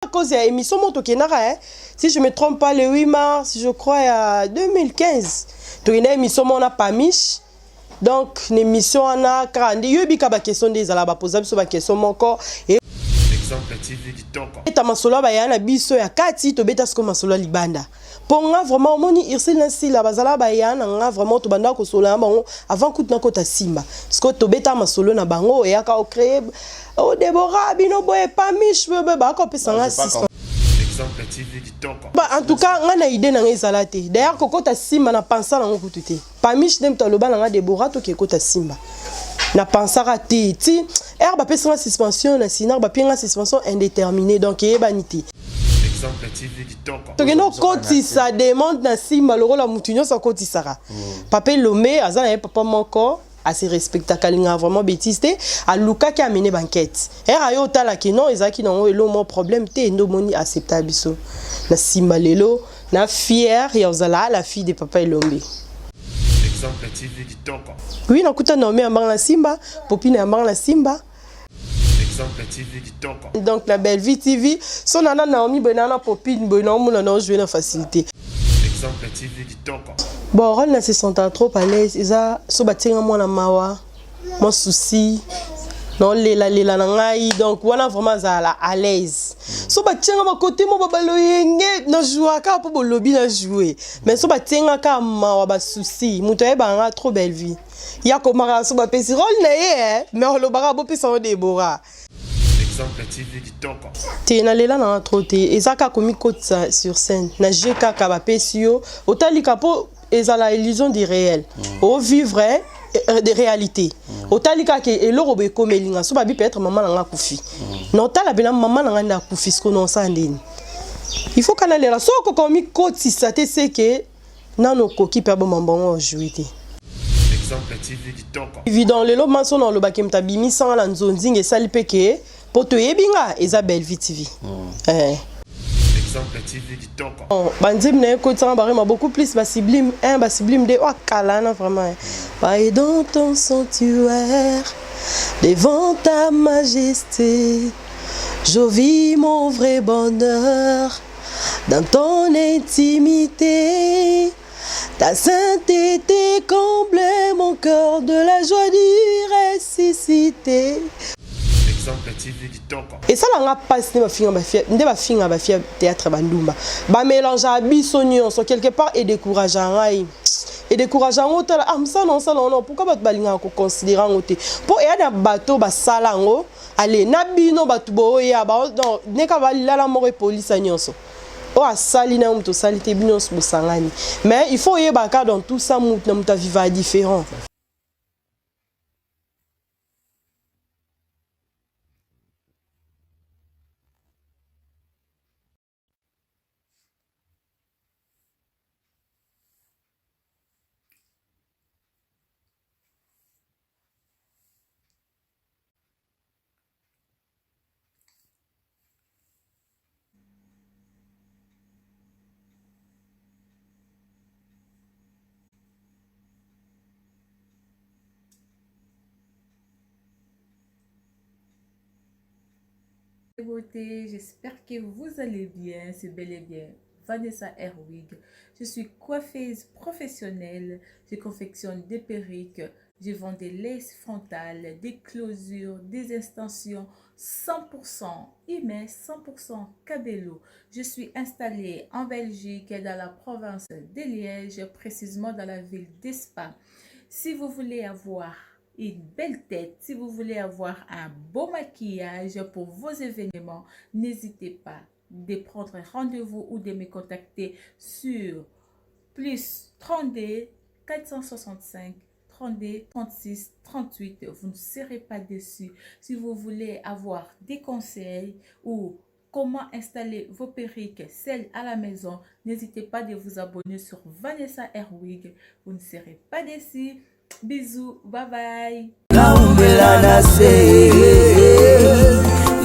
Cause ya émission moko tokendaka, eh? Si je me trompe pas, le 8 mars, je crois, ya 2015, tokenda émission moko na Pamiche. Donc na émission wana kaka nde yoyebi ka baquestion nde ezala, bapoza biso baquestion moko. Exemple TV kitoko. Eta masolo ya baya na biso ya kati, tobeta siko masolo ya libanda. Mpo nga vraiment, omoni Ursile na Sila bazala baya na nga vraiment, tobanda kosolola na bango avant kutu nakota Simba. Siko tobeta masolo na bango, eyaka ocréer o Debora bino boye, Pamiche boye bakopesa nga assistant. Exemple TV kitoko. Ba, en tout cas nga na idée na nga ezala te. D'ailleurs kokota Simba na pensa nango kutu te. Pamiche nde moto aloba na nga: "Debora, toke ekota Simba." Na pensaka te ti ere bapesi nga suspension na Sinar, bapie nga suspension indéterminée, donc eyebani te. Exemple TV kitoko. Tokende okotisa demande na Simba lokola motu nyonso akotisaka. Papa Elombe aza na ye papa moko ase respectaka, alingaka vraiment bêtise te. Alukaki amene bankete ere aye otalaki non, ezalaki nango elo mo problème te. Nde omoni accepta biso na Simba. Lelo na fier ya kozala la fille de papa Elombe. Exemple TV kitoko. Oui, nakuta Naomi yambanga na Simba, Popine yambanga na Simba. Exemple TV kitoko. Donc na Bellevue TV so nana Naomi boye, nana Popine boye, naomona na ojouer na facilité. Exemple TV kitoko. Bon, rôle na se sentir trop à l'aise eza so batienga mwana mawa, mwa souci, naolelalela na ngai. Donc wana vraiment azala à l'aise. So batienga bakote mo babaloyenge, na jouaka mpo bolobi na joue, mais so batienga kaka mawa, basouci, moto ayebaka nga trop Bellevue ya komaka. So bapesi rôle na ye, mais olobaka bopesa ngo Debora. Exemple TV kitoko. Te, nalela nanga trop te. Eza kaka komikotisa sur scène na jeu, kaka bapesi yo otalika mpo ezala illusion du réel, ovivre de réalité. Otali kaka eloko boye ekomeli nga. So babi peut-être mama na nga akufi, na otala mpena mama na nga nde akufi, siko na osala ndeni? Il faut kana lela. So okoka omikotisa te, seke nano okoki mpe aboma mbongo ojouer te. Exemple TV kitoko. Évident, lelo maso na olobaki moto abimisanga na nzonzinga, esali mpe ke mpo toyebi nga eza Bellevue TV. Eh. Exemple TV kitoko. Bon, banzembo na ye ekotisanga barema beaucoup plus, basublime 1, basublime 2 oyo akala wana vraiment. Baye dans ton sanctuaire, devant ta majesté, je vis mon vrai bonheur dans ton intimité. Ta sainteté comble mon cœur de la joie du ressuscité. Exemple TV kitoko. Esalanga mpasi nde bafinga bafia, nde bafinga bafia théâtre, bandumba, bamélange biso nyonso. Quelque part edécourage ngai, edécourage yango. Otala, ah, mosala na osala ngo, pourquoi bato balingaka koconsidérer yango te? Mpo eya na bato basala yango ale na bino, bato boya neka balala moko epolisa nyonso oyo asali na yo, moto osali te, bino nyonso bosangani. Mais il faut oyebaka, dans tout ça, moto na moto aviva différent. Beauté, j'espère que vous allez bien. C'est bel et bien Vanessa Herwig. Je suis coiffeuse professionnelle. Je confectionne des perruques. Je vends des laces frontales, des closures, des extensions 100% humain, 100% cabello. Je suis installée en Belgique, dans la province de Liège, précisément dans la ville de Spa. Si vous voulez avoir une belle tête, si vous voulez avoir un beau maquillage pour vos événements, n'hésitez pas de prendre rendez-vous ou de me contacter sur plus 32 465 32 36 38. Vous ne serez pas déçus. Si vous voulez avoir des conseils ou comment installer vos perruques, celles à la maison, n'hésitez pas de vous abonner sur Vanessa Airwig. Vous ne serez pas déçus. Bisous, bye bye. Naumela na se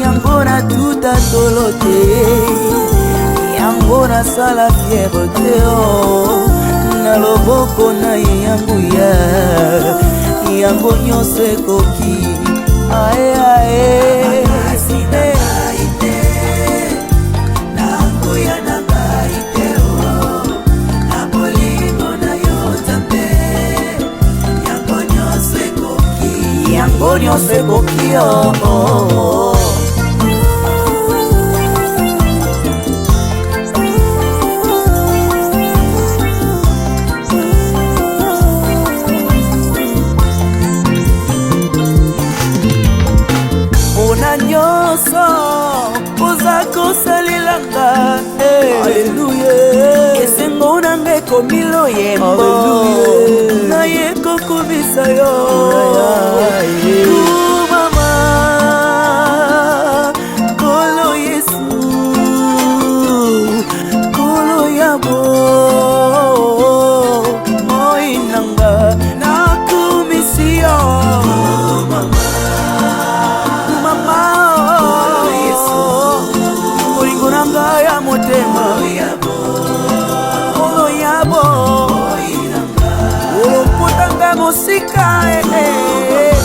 yango, natuta tolo te, yango nasala fière te o na loboko na ye ya nguya, yango nyonso ekoki ae ae. Yango nyonso ekoki yo. Mpona nyonso oza kosalelanga eh. Esengo nanga ekomi loyembo naye kokumisa yo kumama Nkolo Yesu Nkolo ya bomoi nanga nakumisi yo mama bolingo na ngai ya motema Nkolo ya bomoi olopotanga mosika eh, eh.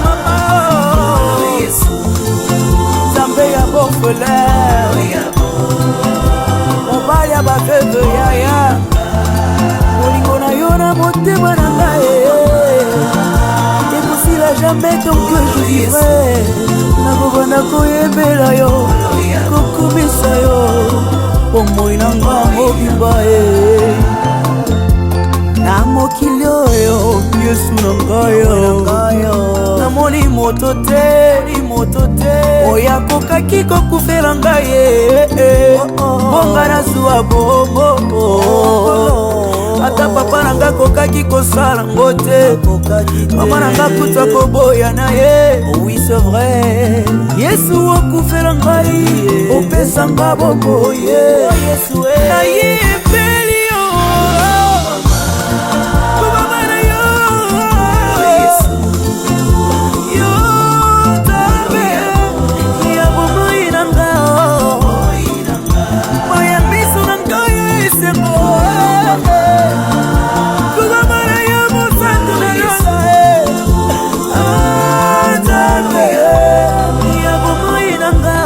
Mama Nzambe ya borphelin mobali ya baveuve yaya bolingo na yo na motema na ngai ekosila jamais tant que je vivrai nakobanda koyembela yo kokumisa yo bomoi na nga mobimba e na mokili oyo Yesu na ngai namoni moto te moto te oyo akokaki kokufela ngai bonga nazwa bobo ata papa na ngai akokaki kosala ngo te mama na ngai kuta koboya na ye. Oui, c'est vrai, Yesu okufela ngai opesa nga boboye nayebeli yo Mama na yo yo Nzambe ya bomoi na nga moya miso na ngai esengo Mama na yo mosantu na lola Nzambe ya bomoi na nga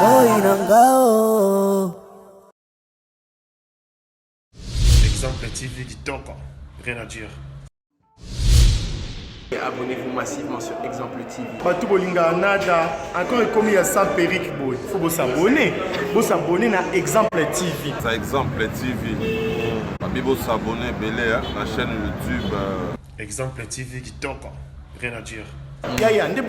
moi na nga. Exemple TV Kitoko. Rien à dire. Et abonnez-vous massivement sur Exemple TV. Bato bolingaka nada encore ekomi ya sans perruque boye faut bos'abonner bos'abonner na Exemple TV. Ça, Exemple TV. Babi bos'abonner ebele hein, na chaîne YouTube. Exemple TV Kitoko. Rien à dire. Yaya nde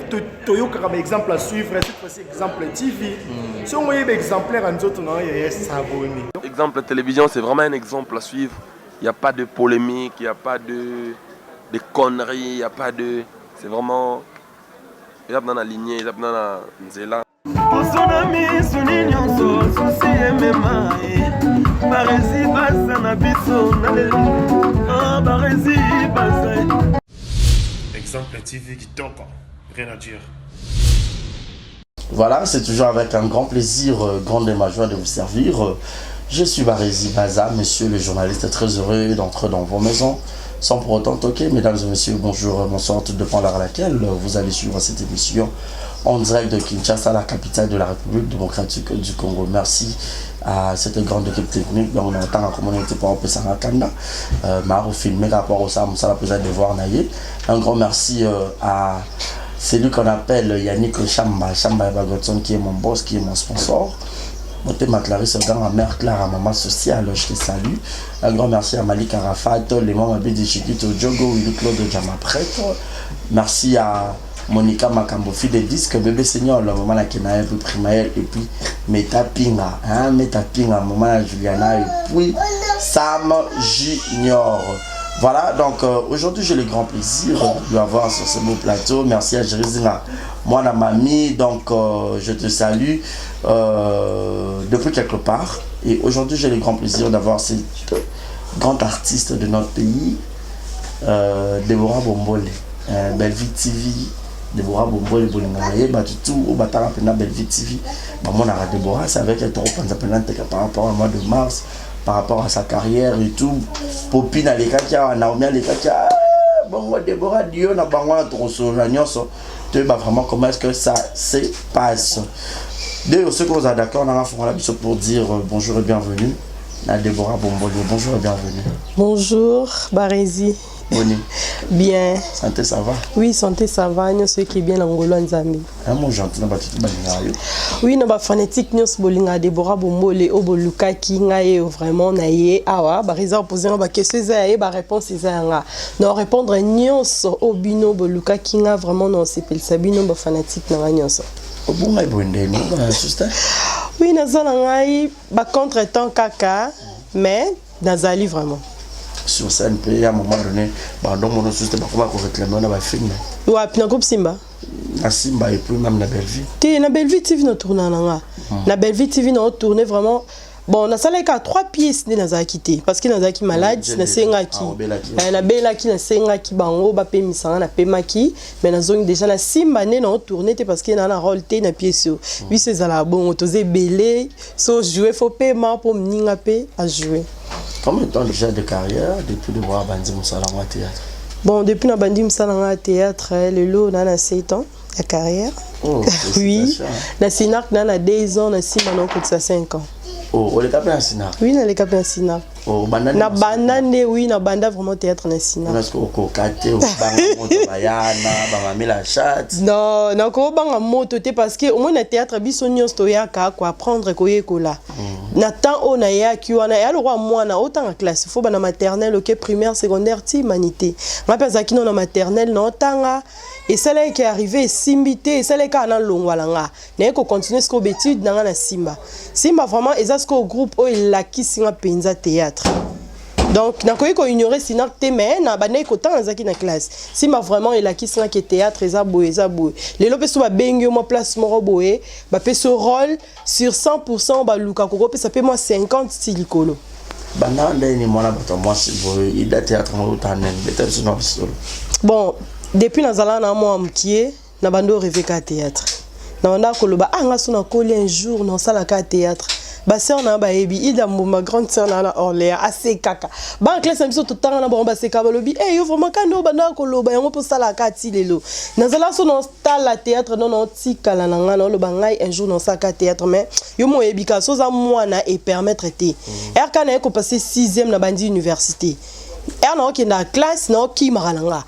toyokaka baexemple à suivre. Cette fois-ci Exemple TV songo oyeba exemplaire ya nzoto na yo yaya s'abonner. Exemple Télévision, c'est vraiment un exemple à suivre. Il n'y a pas de polémique, il n'y a pas de conneries, il n'y a pas de. C'est vraiment. Il y a dans la lignée, il y a dans la nzela. Poso na miso ni nyonso susi emema ye Barezi baza na biso na lelo Ah, Barezi baza. Exemple TV Kitoko. Rien à dire. Voilà, c'est toujours avec un grand plaisir, grande et ma joie de vous servir. Je suis Barési Baza, monsieur le journaliste, très heureux d'entrer dans vos maisons sans pour autant toquer. Mesdames et messieurs, bonjour, bonsoir, tout dépend l'heure à laquelle vous allez suivre cette émission en direct de Kinshasa, la capitale de la République démocratique du Congo. Merci à cette grande équipe technique. Donc, on entend la communauté pour Kanda, m'a filmé rapport au ça, ça la devoir naïe. Un grand merci à celui qu'on appelle Yannick Chamba, Chamba Bagodson, qui est mon boss, qui est mon sponsor. Motema Clarisse Ganga, mère Clara, maman sociale, je te salue. Un grand merci à Malik Arafat, les membres Abedi Chiquito, Djogo, Willy Claude Jama Prêtre. Merci à Monica Makambo, fille des disques, bébé Seigneur, le maman la Kenaël, puis Primaël, et puis Meta Pinga, hein, Meta Pinga, maman la Juliana, et puis Sam Junior. Voilà, donc aujourd'hui j'ai le grand plaisir de l'avoir sur ce beau plateau. Merci à Jérézina, moi la mamie, donc je te salue depuis quelque part. Et aujourd'hui j'ai le grand plaisir d'avoir cette grande artiste de notre pays, Déborah Bombole, Bellevue TV. Déborah Bombole, Bolinga, bah, tout, au bâtard appelé Bellevue TV. Bah, moi, on a Déborah, c'est avec elle, trop par rapport au mois de mars, par rapport à sa carrière et tout. Popine alekaki, Naomi alekaki, bon, Déborah, Dieu, na bango na tokosolola nyonso toyeba vraiment comment est-ce que ça se passe. D'ailleurs, ceux qui sont d'accord, on a biso pour dire bonjour et bienvenue. Na Déborah Bombole. Bonjour et bienvenue. Bonjour Barezi. Boni. Bien. Santé ça va? Oui, santé ça va. Nyonso eke bien na ngolo ya Nzambe. Un mot gentil na bato balingaka yo. Oui, na ba fanatique nyonso bolingaka Déborah Bombole oyo bolukaki ngai oyo vraiment na ye awa Barezi aposer nga ba question eza ya ye ba réponse eza ya nga. Na répondre nyonso oyo bino bolukaki nga vraiment na osepelisa bino ba fanatique na nga nyonso. Obonga boye ndeni obonga susu te? Oui, naza na ngai ba contretemps kaka mais nazali vraiment. Sur scène mpe ya moment donné bando mono susu te bakoma koréclame na bafilm. Wapi, na groupe Simba? Na Simba et puis même na Bellevue. Te, na Bellevue TV na tourna na nga. Na Bellevue TV na tourné vraiment. Bon, nasalaki kaka trois pièces nde nazalaki te parce que nazalaki malade. Nasengaki, nabelaki, nasengaki bango bapemisanga, napemaki, mais nazongi déjà na Simba nde naotourne te parce que naa na rôle te na pièce oyo. Biso ezalaka bongo, toza ebele, so joue faut pema mpo moninga mpe ajoue. Combien de temps déjà de carrière depuis de voir bandi mosala ngo ya théâtre? Bon, depuis na bandi mosala nga ya théâtre, lelo naa na 7 ans ya carrière. Oh, oui, na Sinark naa na 2 ans, na Simba naokotisa 5 ans. Oh, oleka mpe na Sinark? Oui, naleka mpe na Sinark. Oh, obanda? Na banda nde, oui, na banda vraiment théâtre na Sinark. Parce que okoka te obanga moto, bayana bamamela chat? Non, nakobanga moto te parce que omoi na théâtre biso nyonso toyaka koapprendre, koyekola. Na temps oyo nayaki wana eya lokwa mwana otanga classe, faut bana maternelle, oke primaire, secondaire ti humanité. Nga mpe azalaki no na maternelle na otanga, esalaki arrivé esimbi te, esalaki kaka nalongwa na nga, naye kocontinue sikoyo baétude na nga na Simba. Simba vraiment eza sikoyo groupe oyo elakisi nga mpenza théâtre, donc nakoki koignore Sinark te, mais na bandaki kotanga, nazalaki na classe. Simba vraiment elakisi nga ke théâtre eza boye, eza boye. Lelo mpe so babengi yo mwa place moko boye, bapesi yo rôle, sur 100 baluka kokopesa mpe mwa 50 ti likolo. Banda ndeni mwana bato ya mwasi boye, ida théâtre ngo uta nene beta biso na bisolo? Bon, depuis nazala na mwa mokie, na bandi orêver ka théâtre, na banda koloba: ah, nga so nakoli un jour naosalaka théâtre. Basœur na bayebi, Ida Mbumba, grande sœur na na Orléans, asekaka. Bana classe na biso totanga na bango baseka, balobi: e yo vraiment kande oyo bandaka koloba yango mpo osalaka ti lelo. Nazala so naotala théâtre no, naotikala na ngai naoloba ngai un jour naosalaka théâtre. Mais yo mo oyebi kaka so oza mwana epermettre te. Rk naye kopasser sixième, na bandi université, r naokenda classe, naokimaka na nga,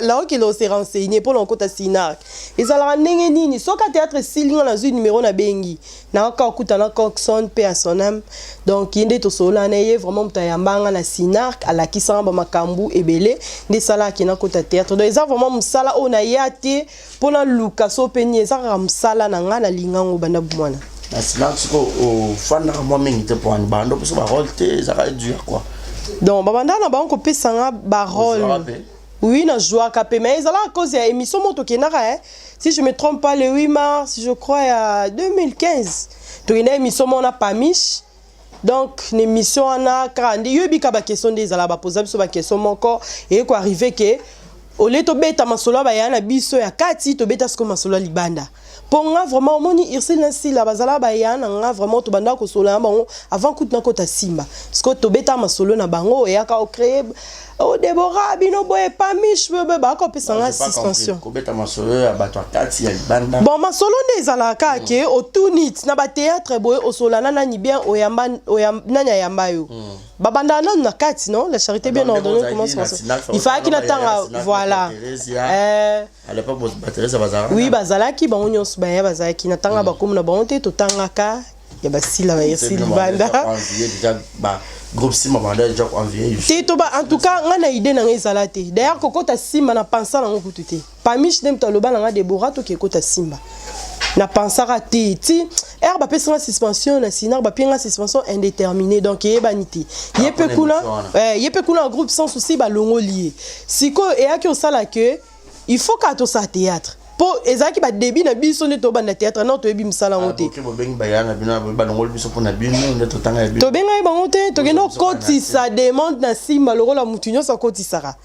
naokende ose renseigner mpo na okota Sinark ezalaka ndenge nini. Soki théâtre esili, nga nazwi numéro, nabengi, naoka okuta na Coxon mpe ya son âme. Donc ye nde tosolola na ye, vraiment moto ayambanga na Sinark, alakisanga bamakambo ebele nde esalaka nakota théâtre. Donc eza vraiment mosala oyo naya te mpo naluka so mpe nini, eza kaka mosala na ngai, nalingango banda bomwana. Na Sinark siko ofandaka mwa mingi te mpo wani bando mposo barôle te ezalaka dû à quoi? Donc babanda na bango kopesanga barôle. Oui, najouaka mpe, mais ezalaka cause ya émission moko tokendaka, eh? Si je me trompe pas, le 8 mars, je crois, ya 2015, tokenda émission moko na Pamiche. Donc na émission wana kaka nde yoyebi ka baquestion nde ezala, bapoza biso baquestion moko, eye koarrive ke olie tobeta masolo ya baya na biso ya kati, tobeta sikoyo masolo ya libanda. Mpo nga vraiment omoni Ursile na Sila bazala baya na nga, vraiment tobanda kosolola na bango avant kutu nakota Simba. Sikoyo tobeta masolo na bango, eyaka ocréer o Debora bino boye Pamiche bebe bakopesa nga suspension. Kobeta masolo ya bato ya kati ya libanda? Bon, masolo nde ezalaka kaka ke otuni na bathéâtre boye, osolola na nani bien, oyamba nani ayamba yo. Babandaka nanu na kati, non, la charité bien ordonnée commence par il fallaki natanga, voilà. À l'époque bateresa bazalaka? Oui, bazalaki bango nyonso, baya bazalaki, natanga bakomi na bango te, totangaka ya basila bayesi libanda. Groupe Simba banda déjà envier? Te, toba en tout cas nga na idée na nga ezala te. D'ailleurs kokota Simba na pensa nango kutu te. Pamiche nde moto aloba na nga: Debora, toki ekota Simba. Na pensaka te ti r bapesi nga suspension na Sinar, bapie nga suspension indéterminée, donc eyebani te. Ye mpe kuna, ye mpe kuna groupe Sans Souci balongoli ye. Sikoyo eyaki osala ke il faut kaka tosala théâtre mpo ezalaki badébut na biso nde tobanda théâtre na toyebi mosala yango te. Bobengi baya na bino, balongoli biso mpona bino nde totanga ya bino. Tobengaki bango te, tokende okotisa demande na Simba lokola motu nyonso akotisaka.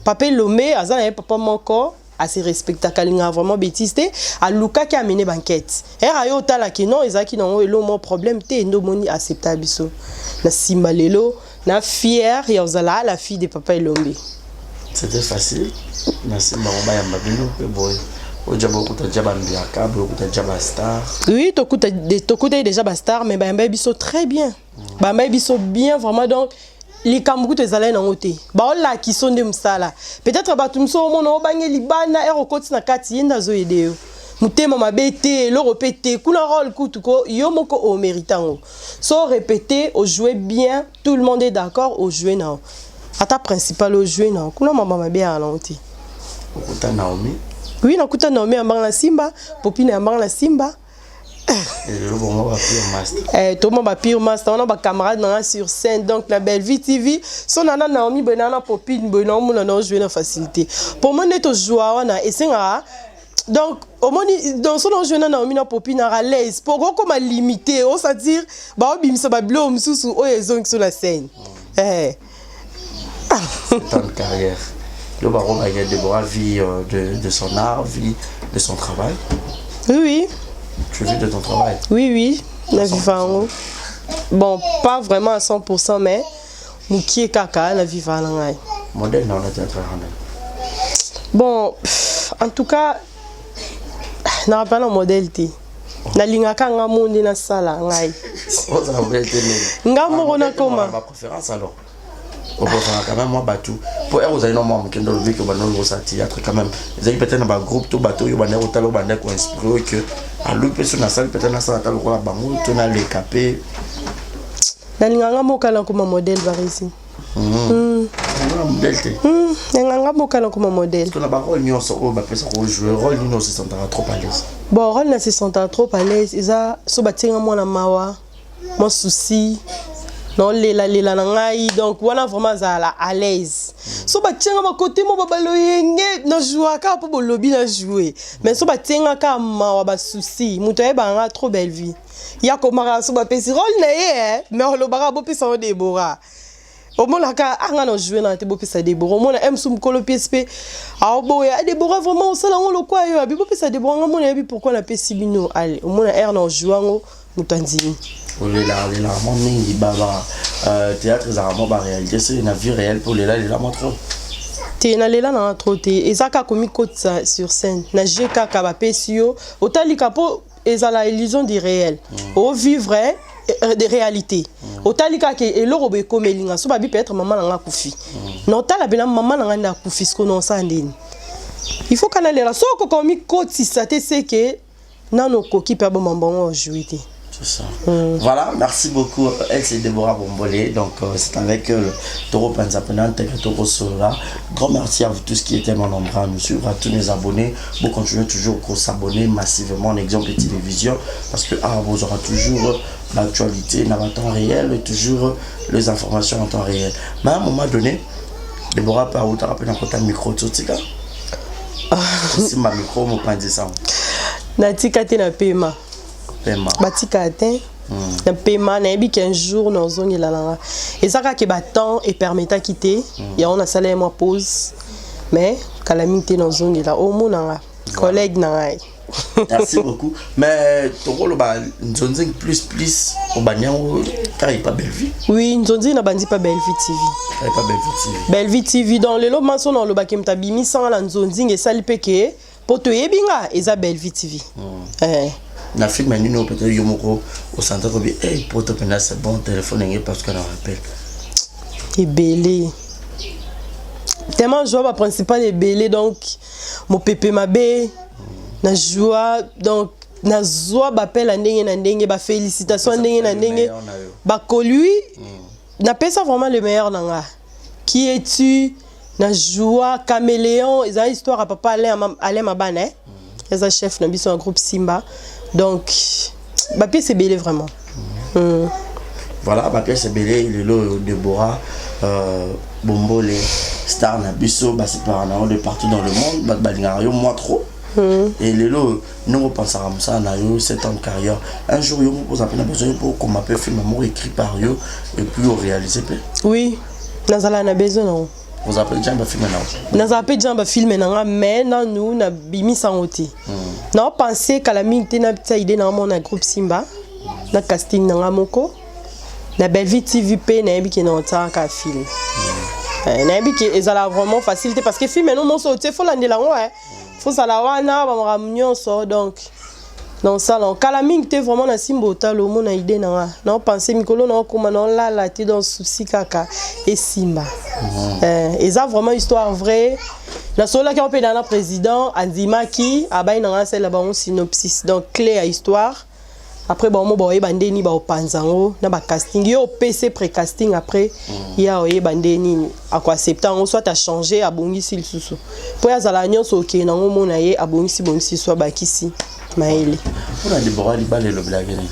Papa Elombe aza na ye papa moko ase respectaka, alingaka vraiment bêtise te, alukaki amene bankete ere aye otalaki non, ezalaki nango elo mo problème te, nde omoni accepta biso na Simba. Lelo na fier ya kozala la fille de papa Elombe. C'était facile na Simba ngo bayamba bino mpe boye? Oja bokuta ja bambiaka, bokuta ja bastar. Oui, tokuta déjà bastar, mais bayamba biso très bien. Bayamba biso bien vraiment. Donc likambo kutu ezalaki nango te, baolakisa nde mosala. Peut-être bato mosusu omona obange libanda, ere okoti na kati, ye nde azoyede yo motema mabe te, eloko mpe te kuna. Rôle kutu ko yo moko omérite yango. So répété, ojoue bien, tout le monde est d'accord, ojoue na yo, ata principal ojoue na yo kuna, mama mabe yaka nango te. Okuta Naomi? Oui, nakuta Naomi yambanga na Simba, Popine yambanga na Simba. Lelo bongo bapire master. Eh, toma bapire master wana, bacamarade nanga sur scène. Donc na Bellevue TV, so nana Naomi boye, nana Popine boye, naomona naojoue na facilité. Pour moi nde tojoua wana esengaka. Donc omoni, donc so naojoue na Naomi na Popine aka l'aise, po okokoma limité, osentir baobimisa babiloko mosusu oyo ezongi so na scène, eh. 7 ans de carrière. Le baron Déborah vit de son art, vit de son travail. Oui. Tu vis de ton travail? Oui, na vivre yango. Bon, pas vraiment à 100%, mais mokie kaka na vivre na ngai. Modèle na théâtre? Bon, pff, en tout cas naka na modèle te. Nalingaka nga mo nde nasala ngai. Ozala modèle te ndenge? Nga moko nakoma. Ba préférence alors, opréférera quand même mwa bato, po ere ozali na mwa moke nde olobi ke obanda olokosala théâtre quand même, ezali peut-être na bagroupe to bato oyo obanda kotala, obanda koinspire oyo ke alobi mpe so nasali, peut-être nasala ata lokola bango to naleka mpe. Nalinganga moka nakoma modèle, Barisi. Na modèle te? Nalinganga moka nakoma modèle. To na barole nyonso oyo bapesa kojouer, rôle nini ose sentaka trop à l'aise? Bon, rôle na se sentaka trop à l'aise eza so batienga mwana mawa, mwa souci, naolelalela na ngai. Donc wana vraiment azala à l'aise. So batienga bakote mo babaloyenge, najouaka kaka mpo bolobi na joue, mais so batienga kaka mawa, basusi, moto ayebaka nga trop belle vie ya komaka. So bapesi rôle na ye, mais olobaka bopesa ngo Debora, omonaka anga na joue na te, bopesa Debora. Omona mosu mokolo pièce mpe aoboya Debora, vraiment osala yango lokwa yo abi bopesa Debora. Nga mona yebi pourquoi napesi bino. Ale omona aire na ojoue yango, moto andimi. Olelaka lelaka mwa mingi, ba théâtre ezalaka mwa baréalité, soki na vie réelle mpo olela lela mwa trop? Te, nalela nanga trop te. Eza kaka komikotisa sur scène na jeu, kaka bapesi yo, otalika mpo ezala illusion du réel, ovivre de réalité. Otali kaka eloko boye ekomeli nga, so babi peut-être mama na nga akufi, na otala mpena mama na nga nde akufi, siko na osala ndeni? Il faut kana lela. So okoka omikotisa te, seke nano okoki mpe aboma mbongo ojoue te. C'est ça. Voilà, merci beaucoup. Elle, c'est Déborah Bombolé. Donc, c'est avec le Toro Panzapenante que Toro sera. Grand merci à vous tous qui étaient nombreux à nous suivre, à tous nos abonnés. Vous continuez toujours à s'abonner massivement en exemple de télévision parce que ah, vous aurez toujours l'actualité dans le temps réel, toujours les informations en temps réel. Mais à un moment donné, Déborah Parou, tu as rappelé dans le micro, tout ça. C'est ma micro, mon ça. Natika te, na pema. Pema. Batika te, na pema. Nayebi qu'un jour nazongela nanga. Eza kaka batemps epermetaki te, yango nasala ye mwa pause, mais kala mingi te nazongela, omonanga collègue na ngai. Merci beaucoup. Mais tokoloba nzonzi plus plus obandi yango kaka epa Bellevue? Oui, nzonzi nabandi pa Bellevue TV. Kaka epa Bellevue TV. Bellevue TV. Donc lelo maso na olobaki moto abimisanga na nzonzinga, esali mpe ke mpo toyebi nga eza Bellevue TV, eh. Na film nini oyo peut-être yo moko osanta kobi hey, poto mpenza c'est bon, téléphone enge parce que na rappel? Ebele, tellement joie baprincipal ebele. Donc mopepe mabe na joie, donc nazwa bapele ya ndenge na ndenge, bafélicitation ya ndenge na ndenge, bakolui. Napesa vraiment le meilleur na nga. Qui es-tu na joie, Caméléon, eza histoire ya papa Alain, Alain Mabana, eh? Eza chef na biso ya groupe Simba. Donc bapièce ebele vraiment. Voilà, bapièce ebele. Lelo Déborah Bombole, star na biso, basepara na yo de partout dans le monde, bato balingaka yo mwa trop. Et lelo ndenge opensaka mosala na yo, 7 ans de carrière, un jour yo moko oza mpe na besoin mpo okoma mpe film moko écrit par yo et puis oréalise mpe? Oui, nazala na besoin nango. Oza mpe déjà bafilme na yo? Nazala mpe déjà bafilme na nga, mais nanu nabimisa yango te. Naopense kala mingi te natia idée na nga moko na groupe Simba, na casting na nga moko na Bellevue TV mpe. Nayebi ke na otiaka film. Nayebi ke ezala vraiment facile te, parce que film eno moso otie, fo landela yango. Fozala wana bamakambo nyonso. Donc naosala kala mingi te, vraiment. Nasimba otala, omona idée na nga, naopense mikolo, naokoma, naolala te. Donc souci kaka esimba. Eza vraiment histoire vraie. Nasololaki yango mpe na président, andimaki, abai na nga asalela bango synopsis, donc clé ya histoire. Après bango baoyeba ndeni baopanza yango na bacasting. Yo opese précasting, après ye aoyeba nde nini akoaccepte yango, soit achange, abongisi lisusu, mpo ye azala nyonso okende nango, omona ye abongisi bongisi, so abakisi mayele. Mpona Debora, libala elobelaki nini?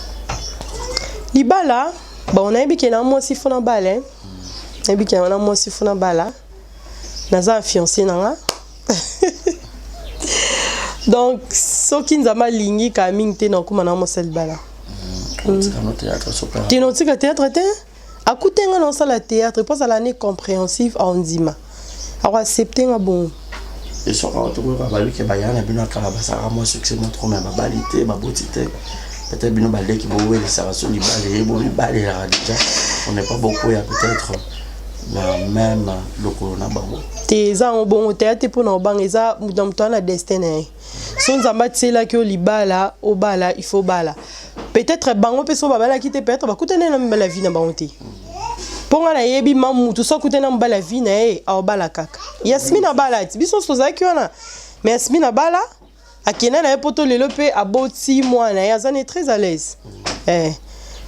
Libala, bon, nayebi ke na mwasi fo na bala, eh. Nayebi ke na mwasi fo na bala, naza na fiancé na nga. Donc soki Nzambe alingi, kaka mingi te nakóma na mwasi ya libala. Otika no théâtre soka? Te, naotika théâtre te. Akute nga naosala théâtre mpo azala ne compréhensif, aondima, akoaccepte nga bongo. Esoka tokoyoka babike baya na bino akala basalaka mwa succès mwa trop, mais babali te, baboti te. Peut-être bino baleki bowelisaka so libala ye bomibalelaka déjà, on n'est pas beaucoup ya peut-être na même lokolo na bango. Te, eza yango bongo te. Ya te, mpona obanga, eza moto na moto aza na destin na ye. So Nzambe atielaki yo libala, obala, il faut bala. Peut-être bango mpe so babalaki te, peut-être bakutani na mibali ya vie na bango te. Mpo nga nayebi ma mutu so akutani na mobali ya vie na ye, aobala kaka. Yasmine abala ti biso nyonso tozalaki wana, mais Yasmine abala, akenda na ye poto, lelo mpe aboti mwana ye, aza ne très à l'aise, eh.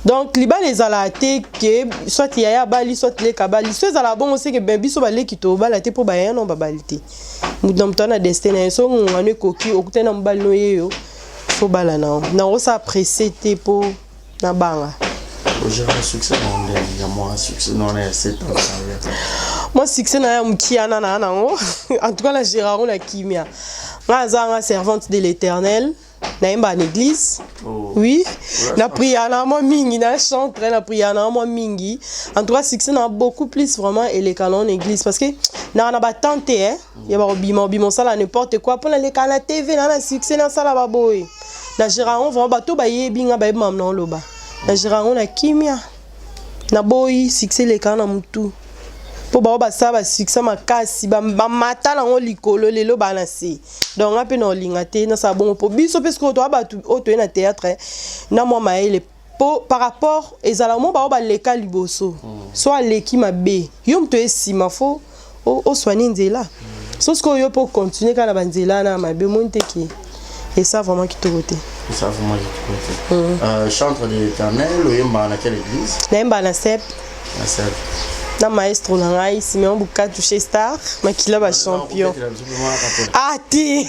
Donc libala ezalaka te ke soit yaya abali, soit leki abali. So ezalaka bongo, seke ben biso baleki tobala te, mpo bayaya no babali te. Moto na moto aza na destin na ye. So ngongano ekoki, okutani na mobali no ye, yo fo bala na yo. Nakosala pressé te mpo nabanga. Ogérer succès na ndenge ya mwa succès na wana ya 7 ans carrière? Mwa succès na ya mokiana na nango, en tout cas na gérer yango na kimia. Nga aza nga servante de l'Éternel, nayemba na église. Oh. Oui, na prière na mwa mingi, na chantre, na prière na mwa mingi. En tout cas succès na beaucoup plus vraiment eleka na église, parce que na batante eh ya bakobima obima, osala n'importe quoi mpona leka na TV na succès, nasala baboye. Na gérer yango vraiment, bato bayebi nga, bayebi mamu na oloba. Na gérer yango na kimia, naboyi succès eleka na mutu, mpo bao basala basuccès makasi, bamata nango likolo, lelo baa na se. Donc nga mpe na olinga te nasala bongo, mpo biso mpe sikoyo toya bato oyo toye na théâtre na mwa mayele, mpo par rapport ezala mo bao baleka liboso, so aleki mabe, yo moto esima fo oswani nzela. So sikoyo yo mpo continue kaka na banzela na mabe, omoni te ke esa vraiment kitoko te. Esa vraiment kitoko te. Chantre de l'Éternel, oyembaka na quelle église? Nayembaka na SEP. Na SEP. Na maestro na ngai Simeon Bukatu chez Star Makila, bachampion. Ah te,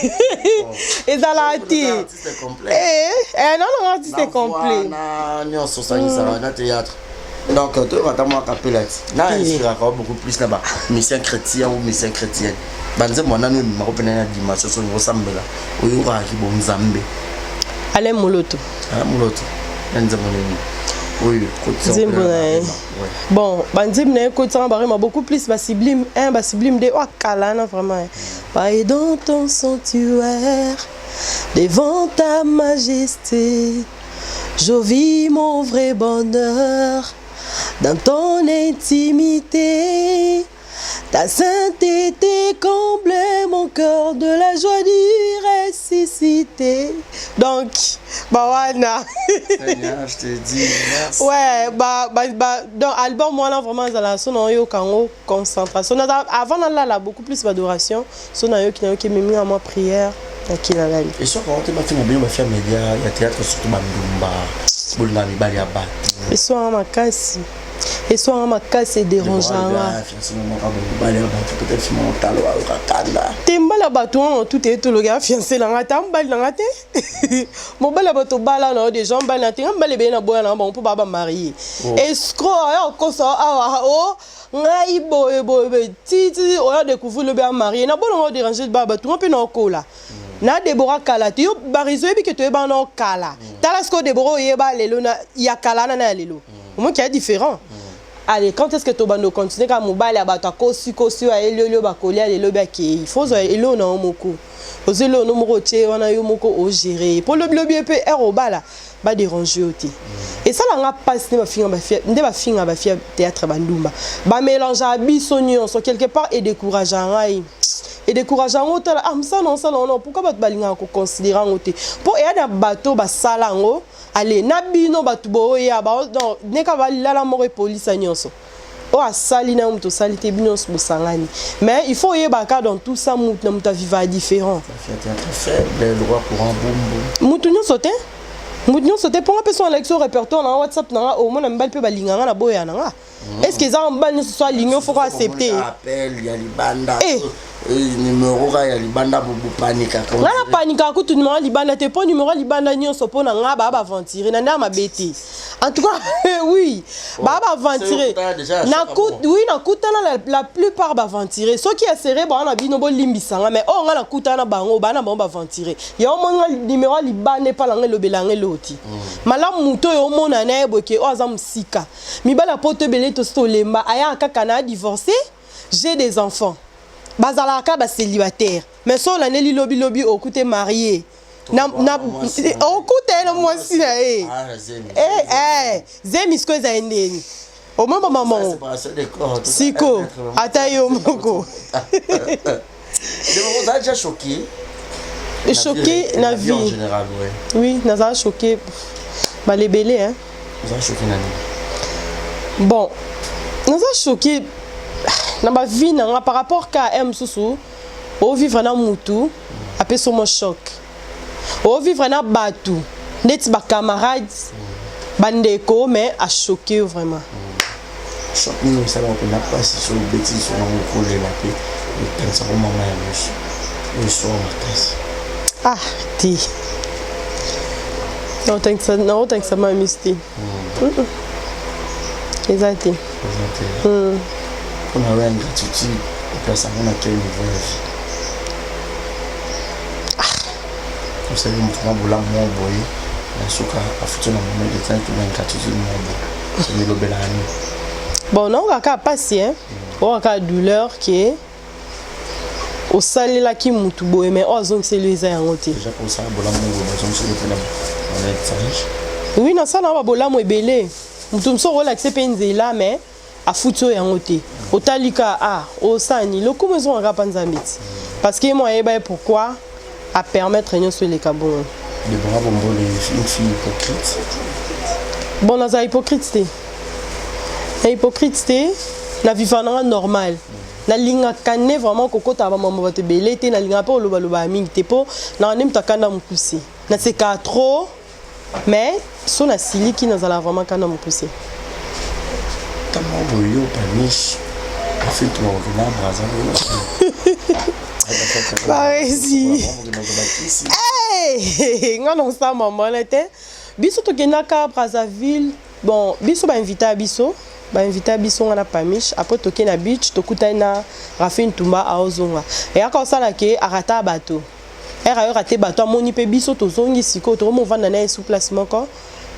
ezalaka te. Non, non, artiste complet. Na nyonso osangisaka na théâtre. Donc toyoka ata mwa kapela ti na inspiraka beaucoup plus na bamusicien chrétien ou musicien chrétienne, banzembo wana nani omemako mpena na dimension soki osambela, oyokaki bonzambe? Alain Moloto. Alain Moloto na nzembo nini oyo? Nzembo na ye, bon, banzembo na ye ekotisanga barema beaucoup plus, basublime 1, basublime 2, oyo akala wana vraiment. Baye dans ton sanctuaire, devant ta majesté, je vis mon vrai bonheur dans ton intimité. Ta sainteté comble mon cœur de la joie du ressuscité. Donc, bah wana. Seigneur, je te dis merci. Ouais, bah, donc album moi là vraiment ça son yo kango concentration. Avant là beaucoup plus d'adoration, son yo qui na ki memi à moi prière na nalali. Et soki te bafinga bino bafia média ya théâtre, surtout bandumba, bolinga mibali ya bato? Eswanga makasi, eswanga makasi, edérangeanga. Mobali ya bato, peut-être motalo ayoka kanda. Te, mobali ya bato wana tout etoloki afiancé na nga te, mobali na nga te. Mobali ya bato bala na yo déjà, mobali na te. Nga mobali ebele na boya na bango mpo baa bamarie. Escroc aya kokosa awa o ngai boye boye boye, titi oya découvrir lobi amarie na bolongo, odérange baa bato. Nga mpe na okola na Debora kala te. Yo barizo oyebi ke toyebana na okala. Tala sikoyo Debora oyeba lelo na ya kala wana na ya lelo, omoki ya différent. Allez, quand est-ce que tobanda ocontinue kaka mobali ya bato akosi kosi oyo ayeli oyo bakolia lelo obi akei? Fo ozwa eloko na yo moko, ozwa eloko no moko, otie wana yo moko, ogere mpo lobilobi ye mpe ere obala, badérange yo te. Esalanga mpasi nde bafinga bafia théâtre bandumba, bamélangeaka biso nyonso. Quelque part edécourageaka ngai, Edécourage yango, otala, ah, mosala na osala wana, pourquoi bato balingaka koconsidérer yango te? Mpo eya na bato basala yango, ale na bino bato boya donc neka balala moko epolisa nyonso oyo asali na yo, moto osali te, bino nyonso bosangani. Mais il faut oyebaka, dans tout ça, moto na moto aviva différent. Faible le roi courant bumbu. Moto nyonso te, moto nyonso te. Mponga mpe so alakisi o répertoire nanga, WhatsApp nanga, omona mibali mpe balinganga na boya nanga. Est ce que eza mobali nyonso so alingi, ofoko accepte? Appel ya libanda. Eh. Numéro kaka ya libanda, bopanikaka. Nga napanikaka kutu numéro ya libanda te, mpo numéro ya libanda nyonso mpo na nga baa baaventurier na nde ya mabe te. En tout cas, oui, baa baaventurier. Oui, nakutana la plupart baaventurier. Soki asere baa na bino, bolimbisanga, mais oyo nga nakutana na bango, baa na bango baaventurier. Yango monga numéro ya libanda epala nga, elobela nga eloti malamu. Moto oyo omona na ye boke, oyo aza mosika, mibali ya poto ebele tosi tolemba, ayaka kaka na divorcé, j'ai des enfants, bazalaka kaka bacélibataire. Mais so olandeli lobilobi, okute marié, okuta ye na mwasi na ye. Zemi siko ezali ndeni omoi bamama siko ata yo moko. Oza déjà choqué? Choqué na vie en général, ouais. Oui, nazala choqué balebele, hein. Oza choqué na nini? Bon, naza choqué na bavie na nga par rapport ka m mosusu ovivre na mutu, apesi mo choc, ovivre na bato ndeti bacamarade, bandeko, mais achoqué yo vraiment. Choc nini osalaka mpenza mpasi, so obeti liso nango, okolela mpe otanisaka mama ya miso oyo esoka makasi? Ah te, naotangisa mama miso te, eza te. Eza te. Mpona yo, ingratitude oplace yango na quel niveau ya vie? Osali moto mwa bolamu moko boye, na suka afuti na monnaie de temps to na ingratitude moko boye, omilobelaka nini? Bon, naoka kaka mpasi, oyoka kaka douleur ke osalelaki mutu boye, mais oyo azongiseli eza yango te. Déjà kosala bolamu moko boye, bazongiseli mpe na monnaie de change? Oui, nasala yango babolamu ebele. Moto mosusu okolakisa mpe nzela, mais afuti oyo yango te. Otali ka, ah, osani lokumu ezongaka mpa Nzambe ti, parce que ye mo ayeba ye pourquoi apermettre nyonso eleka bongo. Deborah Bombole, une fille hypocrite? Bon, naza hypocrite te, na hypocrite te. Na vivre nanga normal, nalingaka nde vraiment kokota bamambo bato ebele te, nalingaka mpe kolobaloba ya mingi te, mpo nanga nde moto akanda mokuse, nasekaka trop, mais so nasiliki, nazala vraiment kanda mokuse. Ntango boye yo paniche afin tobakokenda Braza. Paresi nga na osala mama wana te. Biso tokendaka Brazzaville, bon, biso bainvita biso, bainvita biso, nga na Pamiche. Après toke na beach, tokutani na Rafine Tumba aozonga, eyaka osala ke arata bato ere ayoka te, bato amoni mpe biso tozongi. Sikoyo tokomovanda na ye su place moko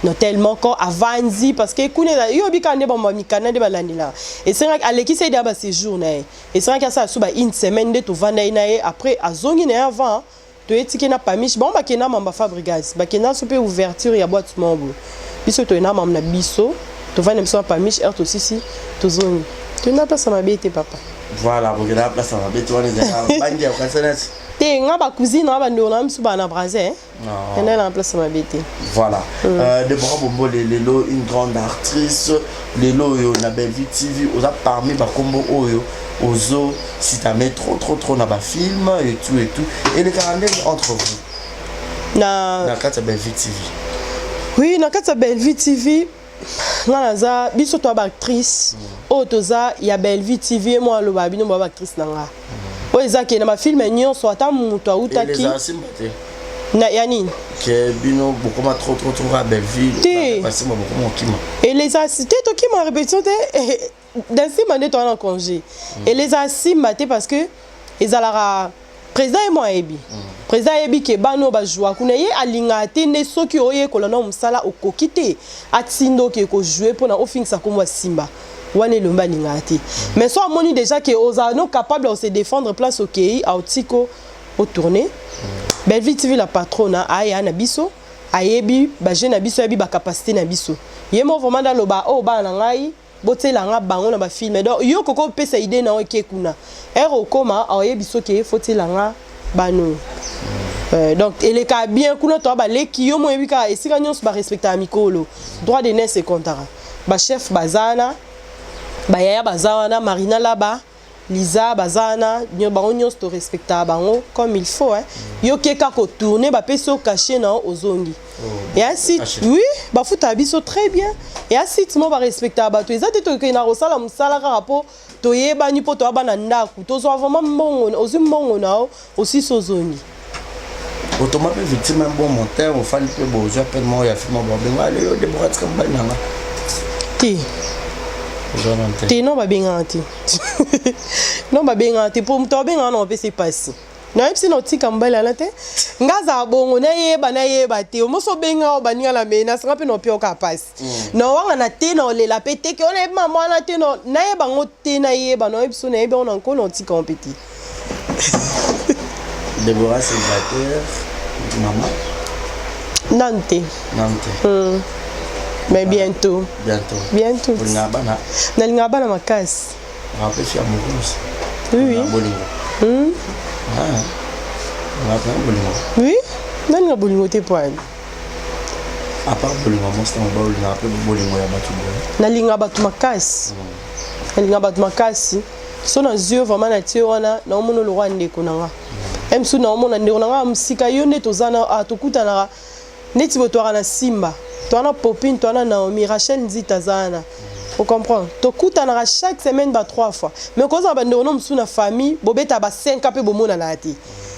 na hotel moko avandi, parce que kuna yo obika nde bama mikanda nde balandelaka. Esengaki alekisi ye deya baséjour na ye, esengaki asala su ba une semaine nde tovanda ye na ye. Après azongi na ye, avant toyetiki na Pamiche, bango bakenda mamba Fabrigas, bakenda so mpe ouverture ya boîte moko boye. Biso toyenda mamba na biso, tovandi na biso na Pamiche, heure tosisi tozongi, toyenda place ya mabe te, papa. Voilà, bokenda place ya mabe te, wana ezalaka bangi ya kokasa neti. Te, nga bacousine nga, bandeko na biso baa na Braza, enda na place ya mabe te. Voilà. Deborah Bombole, lelo une grande actrice, lelo oyo na Bellevue TV oza parmi bakombo oyo ozo citame trop trop trop na bafilm et tout et tout. Elekaka ndenge entre vous? Na na kati ya Bellevue TV. Oui, na kati ya Bellevue TV, nga naza, biso toya baactrice oyo toza ya Bellevue TV. Ye mwa aloba, bino boya baactrice na nga oyo eza ke na bafilm nyonso, ata moto autaki. Elezaka simba te? Na ya nini? Ke bino bokoma trop trop trop ya Bellevue. Te. Basimba bokoma okima. Eleza te, tokima répétition te, na nsima nde toza na congé. Eleza simba te, parce que ezalaka président ye mo ayebi, président ayebi ke bana oyo bajwa kuna, ye alingaka te nde soki oyekola na mosala okoki te, atinda oke kojouer mpona ofingisa nkombo ya Simba wana, elombe alingaka te. Mais so amoni déjà ke ozala no capable ya se défendre, place okei aotiko otourne. Bellevue TV, la patronne aya na biso, ayebi baje na biso, ayebi bacapacité na biso. Ye mo vraiment nde aloba oyo bana na ngai. Botiela nga bango na ba film. Donc yo koko opesa idée na yo eke kuna. Heure okoma aoyebi soki faut tiela nga bano. Donc eleka bien kuna to baleki yo moyebi kaka esika nyonso ba respectaka mikolo. Droit de naissance ekontaka. Ba chef bazana, ba yaya baza wana, Marina Laba, Lisa baza wana, bango nyonso to respectaka bango comme il faut hein. Yo keka ko tourner ba pesi yo cachet na yo ozongi. Et ainsi, oui, bafuta biso très bien. Et ainsi mo ba respectaka bato. Eza te tokende na kosala mosala kaka po toyebani mpo toya bana ndako tozwa vraiment mbongo, ozwi mbongo na yo osisi ozongi. Otoma mpe victime un bon monteur, ofandi mpe bozwa peine moko ya film, babenga ale yo Debora, tika mobali na nga. Te. Ozwa nano te? Te, no babengaka te, no babengaka te, mpo moto abengaka na opesa epasi. Nayebisi na otika mobali wana te, nga azala bongo, nayeba nayeba te. Omosi obenga oyo baninga na menace nga mpe na opioka pasi na owanga na te, na olela mpe te ke oyo nayebi mama wana te, nayeba yango te, nayeba na oyebi so nayebi yango na nko na otika yango mpe te. Deborah célibataire, maman? Nanu te. Nanu te. Mais bientôt. Bientôt. Bientôt. Olingaka bana? Nalingaka bana makasi. Olingaka mpe fille amoureuse? Oui. Bolingo. Ah. Olingaka mpe bolingo? Oui, nalinga bolingo te po ani? À part bolingo mwasi na mobali, olingaka mpe bolingo ya bato boye? Nalinga bato makasi, nalinga bato makasi. So nazwi yo vraiment, natie wana, naomona lokwa ndeko na nga mosusu, naomona ndeko na nga ya mosika. Yo nde toza na ah, tokutanaka neti boye, toyaka na Simba, toa na Popine, toa na Naomi, Rachel Nzita aza wana, ocomprendre? Tokutanaka chaque semaine ba trois fois. Mais kozala bandeko no mosusu na famille, bobeta ba 5 ans mpe bomonanaka te.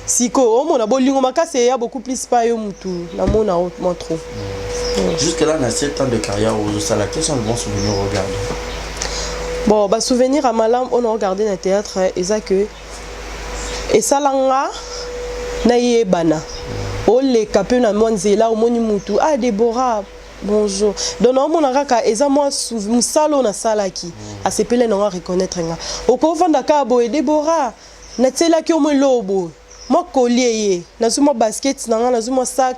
Sikoyo omona bolingo makasi eya beaucoup plus pa yo mutu namona o mwa trop. Jusque là, na 7 ans de carrière ozosala, quels sont les bons souvenirs regarde? Bon, basouvenir ya malamu oyo na regarde na théâtre eza ke esala nga nayebana, oleka mpe na mwa nzela, omoni mutu: "Ah, Debora, bonjour." Donc naomona kaka eza mwa mosala oyo nasalaki, asepele nango, areconnaître nga. Okovanda kaka boye: "Debora, natielaki yo mwa eloko boye, mwa kolie ye." Nazwi mwa basket na nga, nazwi mwa sac,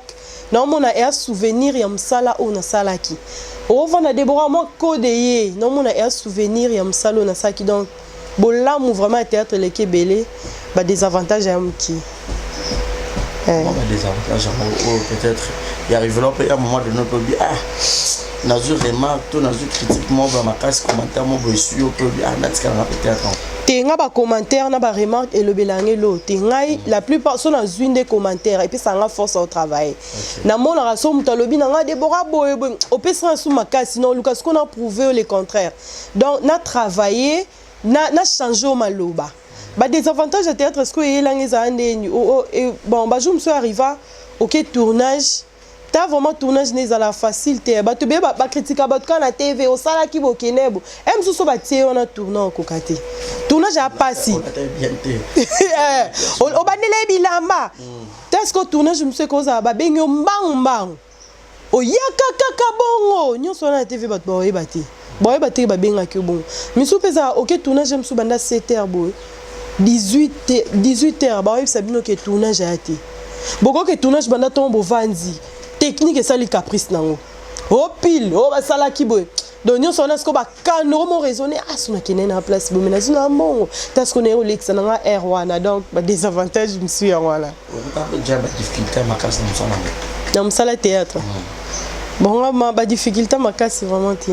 naomona eya souvenir ya mosala oyo nasalaki. Okovanda: "Debora, mwa code ye." Naomona eya souvenir ya mosala oyo nasalaki. Donc bolamu vraiment ya théâtre eleki ebele, badésavantage ya mokie. Moi, badésavantage yango oyo peut-être ya arrivé là mpe ya moment donné mpe obi: "Ah, nazwi remarque to nazwi critique moko ya makasi, commentaire moko boye esui yo mpe obi: ah, natikala nga mpe théâtre." Te, nga bacommentaire na baremarque elobelanga elo te. Ngai la plupart so nazwi nde commentaire epesaka nga force au travail. Namonaka so moto alobi na nga: "Debora, boye boye," opesaka su makasi na oluka sikoyo na prouve yo le contraire. Donc na travailler na change oyo maloba. Badésavantage ya théâtre sikoyo eyelanga ezala ndeni? Bon, bajour mosusu arriva oke tournage ta, vraiment tournage nde ezala facile te. Bato ebele bakritika bato kaka na TV, osalaki bokende bo e mosusu batie wana tournage, okoka te, tournage ya pasi, obandela ye bilamba te. Ceque tournage mosusu ekozala babengi yo mbangu mbangu, oyaka kaka bongo nyonso wana na TV, bato baoyeba te, baoyeba te babengaki yo bongo. Misusu mpe ezala oke tournage mosusu banda 7 heures boye, 18 heures baoyebisa bino ke tournage aya te. Bokoke tournage banda ntongo, bovandi, technique esali caprice nango, opile oyo basalaki boye. Donc nyonso wana sikoyo bakano mo raisonne: "Ah, so nakende na place boye, me nazwi na mbongo ta sikoyo naye olekisa na nga aire wana." Donc badésavantage mosusu yango wana. Difficulté makasi na mosala? Na mosala théâtre, bon, nga ma badifficulté makasi vraiment te.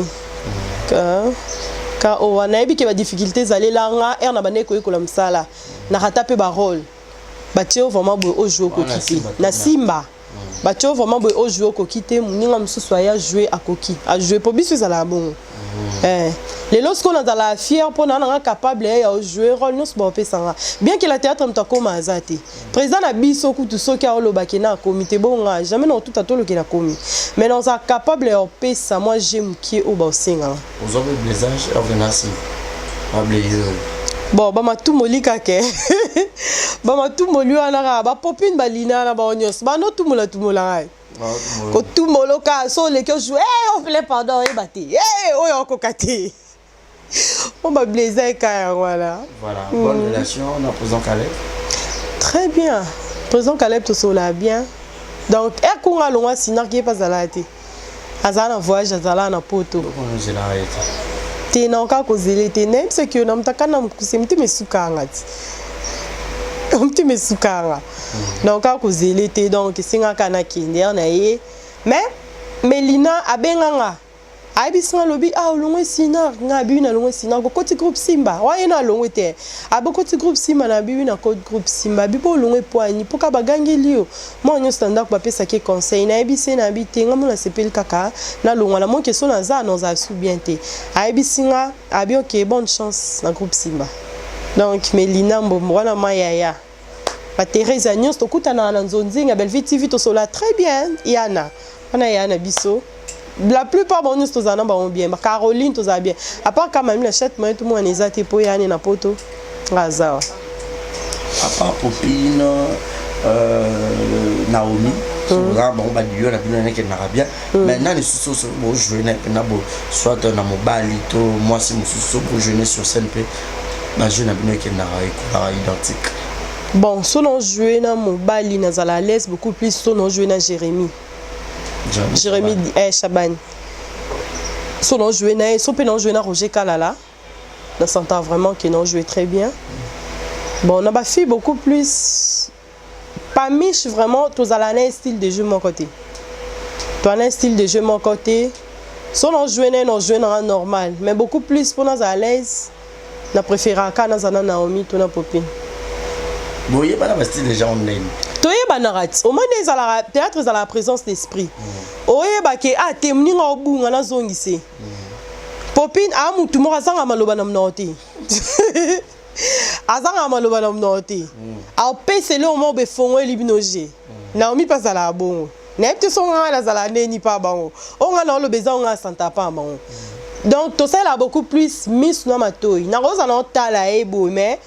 Ka owa nayebi ke badifficulté ezalelanga aire na bandeki koyekola mosala, nakata mpe barole batie yo vraiment boye, ojoue okoki te. Na simba batie yo vraiment boye, ojoue okoki te, moninga mosusu aya joue, akoki ajoue, mpo biso ezalaka bongo. Lelo sikoyo nazalaka fier mpo na nanga capable ya ojoue rôle nyonso baopesanga, bien que la théâtre moto akóma aza te. Président na biso kutu soki aolobaki na akomi te, bonga jamais na otuta toloki na komi, mais naza capable ya opesa mwa je mokie oyo baosenganga. Ozwa mpe blessage ordonnance bablaye? Bon, bamatumboli kaka, bamatumboli wana kaka, bapopine balina wana, bango nyonso banotumbola-tumbola ngai, kotumbola kaka. So oleki ojoue, ofele pardon, oyeba te oyo okoka te mo bablesa eka yango wana. Voilà, bonne relation na président Caleb? Très bien, président Caleb tosolaa bien. Donc ekunga alongwa sinarki, ye mpe azalaka te, azala na voyage, azala na poto. Ozelaka ye te? Te, naoka kozela te. Nayebi soki yo na moto akanda mokuse, motema esukanga ti, motema esukanga. Naoka kozela te, donc esengaka nakende ya na ye. Mais Melina abenganga, ayebisi nga, alobi: "Ah, olongwe Sinar?" Nga abiwi: "Nalongwe Sinar." "Kokoti groupe Simba wa ye?" Na alongwe te, abokoti groupe Simba. Na abiwi: "Na koti groupe Simba." Abi: "Mpo olongwe poani mpoka bagangeli yo mwana nyonso na ndako, bapesaki conseil." Nayebisi ye, nayebi te, nga mona asepeli kaka nalongwa na moke so naza nazala su bien te. Ayebisi nga, abi: "Ok, bonne chance na groupe Simba." Donc Melina Mbombo wana, ma yaya baTherese nyonso, tokutanaka na Nzonzinga Bellevue TV, tosola très bien. Yana wana, yaya na biso, la plupart bango nyonso tozala na bango bien. Bacaroline tozala bien, à part kamami na chat moye tomwana eza te, mpo yani na poto, nga aza wa. À part Popine, Naomi, oza bango baduo na bino nakendaka bien, mais nani lisusu so bojoue na bo, soit na mobali to mwasi mosusu, so bojoue sur scène mpe bajeu na bino ekendaka, ekolaka identique? Bon, so najoue na mobali, nazala à l'aise beaucoup plus so najoue na Jérémie, Jérémie Chabani. So najoue na ye, so mpe najoue na Roger Kalala, na senta vraiment que najoue très bien. Bon, na bafille beaucoup plus Pamiche, vraiment tozala na style de jeu moko te, toza na style de jeu moko te. So najoue na ye, najoue nanga normal, mais beaucoup plus mpo nazala à l'aise, na préféraka nazala na Naomi to na Popine. Boyebana bastyle déjà ndeni? Toyebanaka ti omoni ezalaka théâtre, ezalaka présence d'esprit. Oyebake a te, moninga obunga, nazongise. Popine aa mutu moko azanga maloba na monoko te, azangaka maloba na monoko te, apeseli omo befongoli bino je. Naomi mpe azalaka bongo. Nayebi te so ngai nazala ndeni mpa bango, oyo ngai naoloba eza oyo ngai asanta mpa bango. Donc tosalelaka beaucoup plus miso na matoi. Nakozala na otala ye boye, mais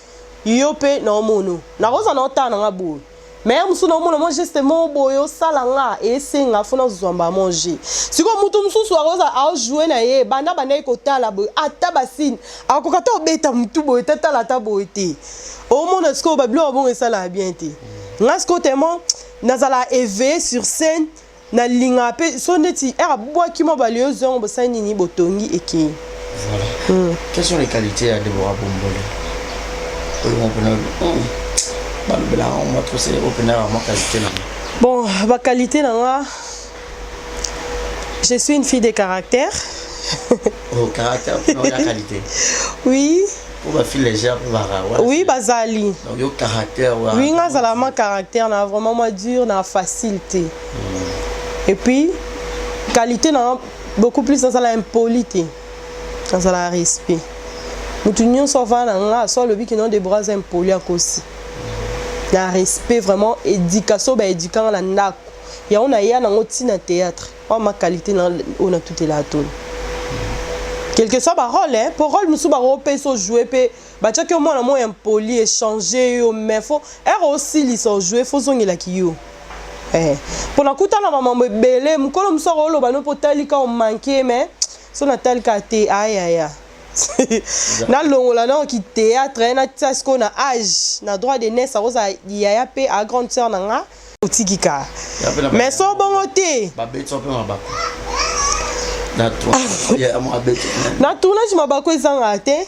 yo mpe naomono, nakozala na otala nanga boye, mais mosusu naomona mo geste moko boye osala nga, esenga fo nazwamba mo je. Sikoyo mutu mosusu akoza aojoue na ye, banda bandaki kotala boye, ata basine akoka te, obeta mutu boye te, tala ata boye te, omona sikoyo babiloko bongo esalaka bien te. Nga sikoyo tellement nazala éveillé sur scène, nalingaka mpe so neti ere abwaki mwa balio zongo, bosali nini, botongi ekei. Voilà. Quelles sont les qualités ya Deborah Bombole oyo mpena balobelaka mwa trop, se oyo mpena mwa qualité na? Bon, baqualité na nga, je suis une fille de caractère. Oh, caractère mpena oya qualité? Oui. Po bafille légère mpo baka. Oui, bazali. Donc yo caractère? Oui, nga azala ma caractère na vraiment mwa dur na facile te. Et puis qualité na beaucoup plus, nazala impoli te, nazala respect. Motu nyonso avanda na nga, so alobi que non, Debora aza impoli, akosi. Na respect vraiment, éducation baédukanga na ndako, yango naya nango ntina théâtre oyo. Ma qualité na oyo natutela tolo, quel que soit barôle, po rôle mosusu bakopesa ojoue mpe batiaki yo mwana moko impoli, échange yo, mais faut ere osilisa ojoue, fo ozongelaki yo mpo nakutana bamambo ebele. Mokolo mosusu akoloba no mpo otalika omanke, mais so natalika te, ayaya, nalongola naoki théâtre, natia sikoyo na âge na droit de naissance, akozala yaya mpe a grande sœur na nga, otiki kaka, mais so bongo te. Babeti mpe mabako? Na tournage mabako ezangaka te,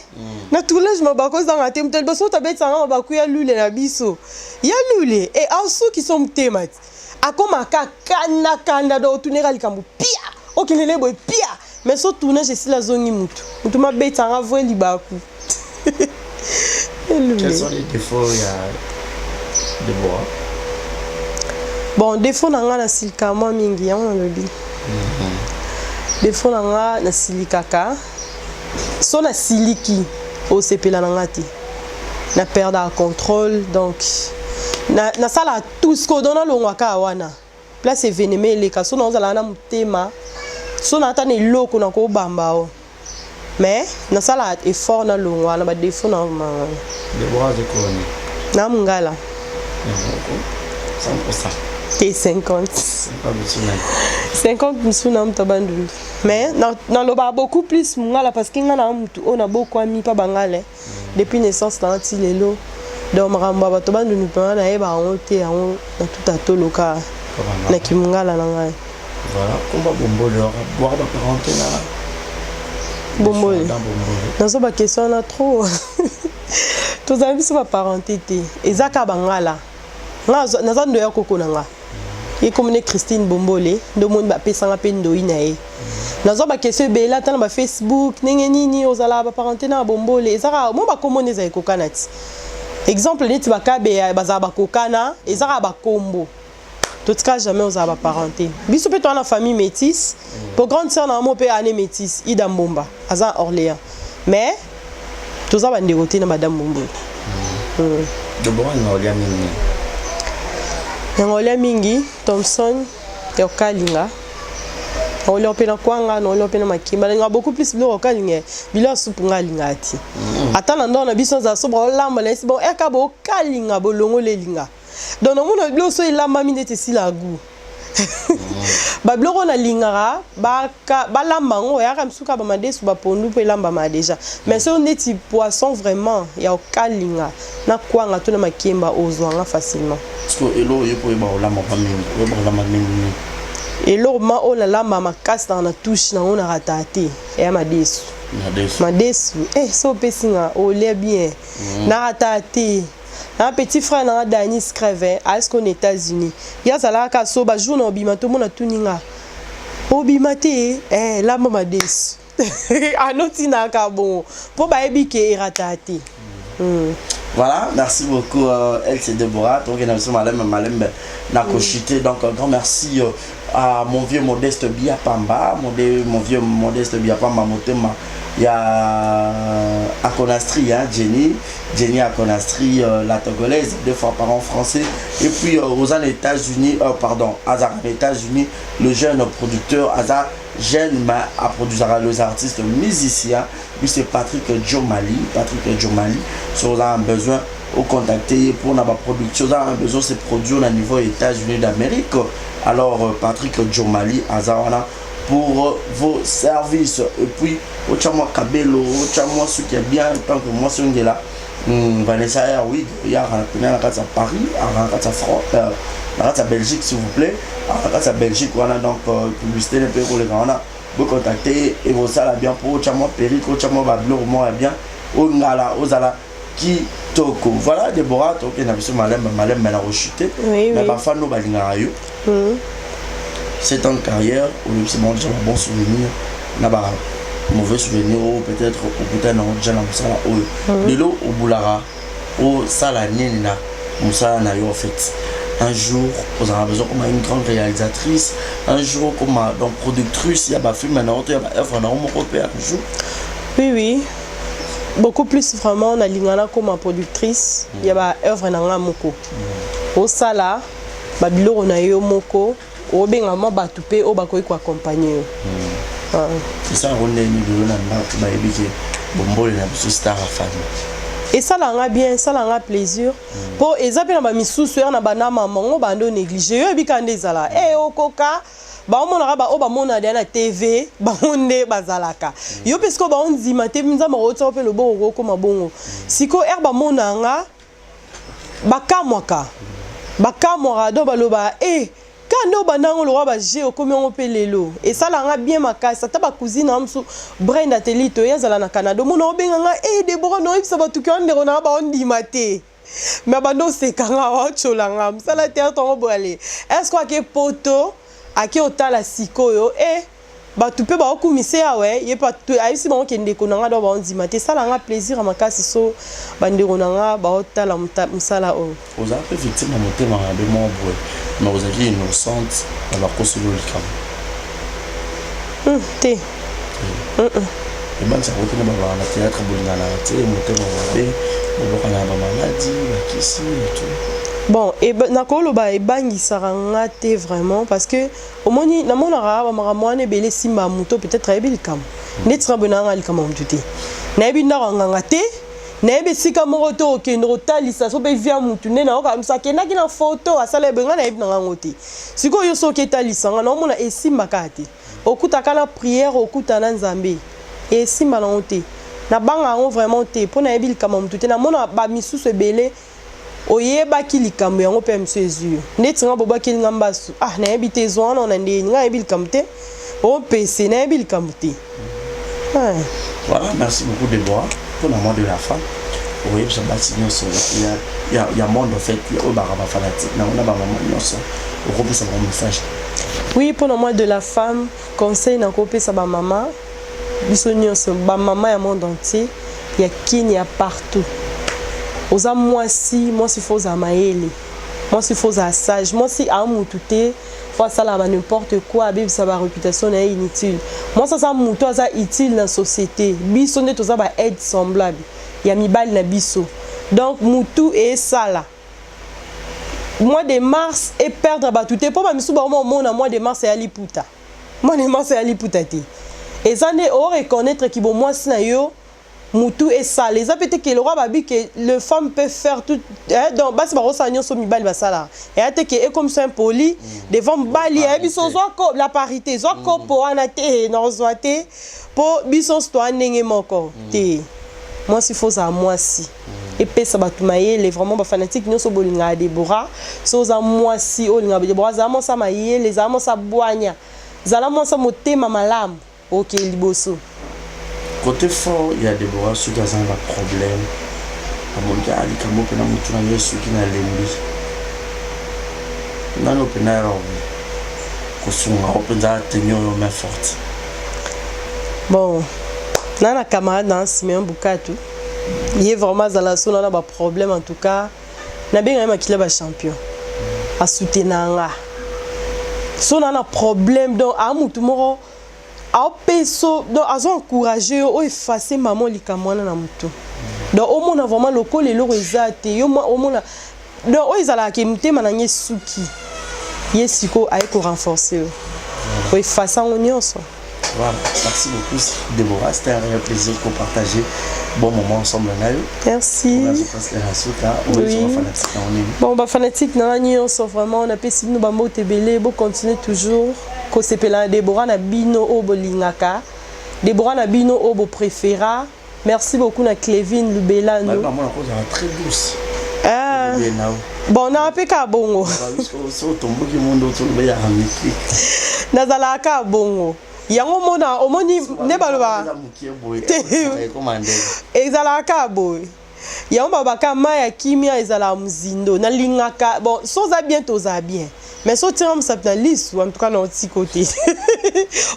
na tournage mabako ezangaka te. Moto liboso moto abetisanga mabako ya lule na biso ya lule e asuki so motema ti akomaka kandakanda, do otuneka likambo pia, okendele boye pia, mais so tournage esili, azongi mutu mutu mabetanga vrai libaku. Quels sont les défauts ya Deborah? Bon, défaut na nga, nasilikaka mwa mingi, yango nalobi défaut na nga. Nasilikaka, so nasiliki, osepela na nga te, na perdaka contrôle. Donc nasalaka tout ce que don nalongwaka wana place événement eleka, so naozala na motema, so naata na eloko nakobamba o, mais nasalaka effort nalongwa na badéfaut na. Deborah azekoni? Na mongala. 100%? Te, 50. 50 mosusu na moto Bandundu, mais nalobaka beaucoup plus mongala parce que nga na motu oyo nabokwami mpa bangala depuis naissance na ti lelo. Donc makambo ya bato Bandundu mpenza nayeba yango te, yango natuta toloka na kimongala na ngai. Voilà, komba Bombole waka baparenté na? Bombole. Nazo ba question na trop. Tozali biso ba parenté te. Eza ka bangala. Nga naza ndoya koko na nga. Ye komone Christine Bombole, nde omoni bapesanga mpe ndoi na ye. Nazwa ba question ebele ata na ba Facebook, ndenge nini ozala ba parenté na Bombole. Eza kaka mo bakombo nde ezala ekokana ti. Exemple neti bakabeya bazala bakokana, eza kaka bakombo. Totika jamais ozala ba parenté. Biso mpe toza na famille métisse. Po grande sœur na mo mpe ane métisse, Ida Mbomba, aza Orléans. Mais toza bandeko te na madame Bombole. Deborah nga olia mingi. Yango olia mingi Thomson ya kokalinga. Olia mpe na kwanga, na olia mpe na makemba. Nalinga beaucoup plus biloko kokalinga. Biloko ya supu nga alingaka te. Ata na ndako na biso nzala so baolamba na esi bon eka bokalinga bolongola elinga. Donc namona biloko so elambami ndeti esila goût. Babiloko oyo nalingaka balamba yango eyaka misusu kaka bamadesu bapondu mpo elambama déjà, mais soki neti poisson vraiment ya kokalinga na kwanga to na makemba, ozwanga facilement. Parce que eloko yo mpo oyeba kolamba pa mingi, oyeba kolamba mingi mingi? Eloko ma oyo nalamba makasi naka na touche nango nakataka te, eya madesu. Madesu. Madesu eh, so opesi nga olia bien, nakataka te. Na petit frère na nga Danis Creve ayesko na États-Unis, ye azalaka kaka so bajour na obima tomona tuni nga obima te eh, lamba madesu anotinaka bongo mpo bayebi ke erataka te. Voilà, merci beaucoup LC Deborah. Donc, malembe malembe na kochuter. Donc, un grand merci à mon vieux Modeste Biapamba, mon vieux Modeste Biapamba Motema. Il y a Akonastri, hein, Jenny, Jenny Akonastri, la Togolaise, deux fois par an français. Et puis aux États-Unis, pardon, Azar aux États-Unis, le jeune producteur Azar jeune mais a produit les artistes musiciens. Lui c'est Patrick Djomali, Patrick Djomali. Si vous avez un besoin, vous contactez pour la production, vous avez un besoin, c'est produire au niveau États-Unis d'Amérique. Alors Patrick Djomali Azarana pour vos services. Et puis Ochamwa Kabelo, Ochamwa ce qui est bien, tant que moi c'est là. Vanessa oui, il y a à Paris, à France, à Belgique s'il vous plaît, à Belgique, voilà donc publicité ne peut les gars, vous contactez et vous ça bien pour Ochamwa Perrick, Ochamwa Bablo, moi bien, Ongala, Ozala kitoko. Voilà Deborah, toke na biso malembe malembe na rechuter. Oui, mais oui. Bafano balingaka yo. 7 ans de carrière, c'est bon, déjà bon souvenir, na ba mauvais souvenir ou peut-être okuta na déjà na mosala oyo. Lelo obulara osala nini na mosala na yo en fait? Un jour, vous avez besoin comme une grande réalisatrice, un jour comme donc productrice, il y a ba film na il y a ba œuvre na moko pe un jour. Oui. Beaucoup plus vraiment na lingana comme productrice, il y a ba œuvre na nga moko. Osala ba biloko na yo moko, obenga mwa bato mpe oyo bakoki koaccompagne yo. Ah. Esa ngo ndenge lelo na ndako bayebi ke Bombole na biso star ya famille? Esalanga bien, esalanga plaisir mpo eza mpe na bamisusu ya na bana mama ngo bando néglige yo, oyebika nde ezala e okoka baomonaka baoyo bamona deya na TV, bango nde bazalaka yo mpe sikoyo baondima te. Nzambe akotiaka mpe loboko kokoma bongo. Sikoyo ere bamona nga bakamwaka, bakamwaka, donc baloba e ka nde obanda yango lokwa baje okomi yango mpe lelo. Esalanga bien makasi. Ata bacousine na mosusu Brenda Telito, ye azala na Canada, omona obenga nga e Debora, naoyebisa batuki wana ndeko nanga baondima te, me bando osekanga, baotyola mosala théâtre yango boye. Ale est ce que ake poto ake otala sikoyo e bato mpe baokumisa awa ye mpe ayebisi bango ke ndeko na nga, donc baondima te. Esalanga plaisir ya makasi so bandeko na nga baotala mosala oyo. Ozala mpe victime ya motema mabe moko boye, mais ozalaki innocente na bakoseli oyo likambo? Te. Ebangisaka te na babaka na théâtre bolinganaka te, motema mabe, bobokana na bamaladi, bakisi et tout? Bon, nakoloba ebangisaka nga te vraiment, parce que omoni namonaka bamakambo wana ebele esimba moto peut-être ayebi likambo ndeti nga boye. Nanga likambo ya motu te, nayebi ndako ya nganga te, nayebi esika moko te okende kotalisa so mpe via mutu nde nayoka mosu akendaki na foto asala eboye, ngai nayebi na ngango te. Sikoyo yo soki etalisa nga, naomona esimbaka te. Okutaka na prière, okuta na Nzambe, esimba nango te. Nabanga yango vraiment te mpo nayebi likambo ya motu te. Namona bamisusu ebele oyebaki likambo yango mpe ya misu ezwi yo ndeti nga bobakeli nga mbasu. Ah, nayebi te ezwa wana na ndeni, ngai nayebi likambo te, opese nayebi likambo te. Ouais. Voilà, merci beaucoup Déborah pour la mort de la femme. Oyebisa basi nyonso ya monde, en fait, oyo baka bafanatique nango na bamama nyonso, okopesa bango message? Oui, mpona mois de la femme, conseil nakopesa bamama biso nyonso, bamama ya monde entier, ya Kini, ya partout: oza mwasi, mwasi faut ozala mayele, mwasi faut ozala sage. Mwasi aa mutu te faut asalaka ba n'importe quoi, abebisa baréputation na ye inutile. Mwasi aza mutu, aza utile na société. Biso nde toza ba aide semblable ya mibali na biso. Donc mutu esala mois de mars eperdre bato te, mpo bamisu baoma omona mois de mars eya liputa. Mois de mars eya liputa te. Eza nde oreconnaître ki bomwasi na yo, mutu esala. Eza mpe te ke lokwa babi ke le femme peut faire tout, eh, donc basi bakosala nyonso mibali basalaka. Eya te ke ekomisa impoli devant mobali, ayebi so ozwa la parité, ezwa kopo wana te, nakozwa te, mpo biso nyonso toa ndenge moko te. Mwasi faut ozala mwasi, epesa bato mayele. Vraiment, bafanatique nyonso bolingaka Debora, so oza mwasi oyo olingaka Debora, zala mwasi ya mayele, zala mwasi ya bwanya, zala mwasi ya motema malamu, okee liboso. Côté fort ya Debora, soki aza na baproblème, amoniki likambo mpena motu na ngai, soki nalembi nano mpena ya kosunga o mpenza, tenir oyo main forte? Bon, na camarade na Simeon Bukatu, ye vraiment azala so na baproblème. En tout cas, nabenga ye makila bachampion, asoutenanga nga so na problème. Donc aa mutu moko aopeso, donc azo encourage yo oyo efface mama likambo wana na motu. Donc omona vraiment lokola eloko eza te, yo omona. Donc oyo ezalaka motema na ngai esuki, ye sikoyo aye korenforce yo, oefface yango nyonso. Voilà, merci beaucoup Déborah, c'était un réel plaisir de partager bon moment ensemble na yo. Merci. Oui. Bon, bafanatique na nga nyonso, vraiment napesi bino bambote ebele. Bocontinue toujours kosepela na Débora na bino oyo bolingaka, Débora na bino oyo bopréféra. Merci beaucoup na Clevin Lubelano. Très douce. Ah. Bon, na mpe kaka bongo, nazalaka kaka bongo. Yango omona, omoni nde baloba ezalaka kaka boye. Yango balobaka mai ya kimia ezalaka mozindo. Nalingaka bon, so oza bien, tozala bien, mais so otianga mosapi na lisu, en tout cas na otiko te,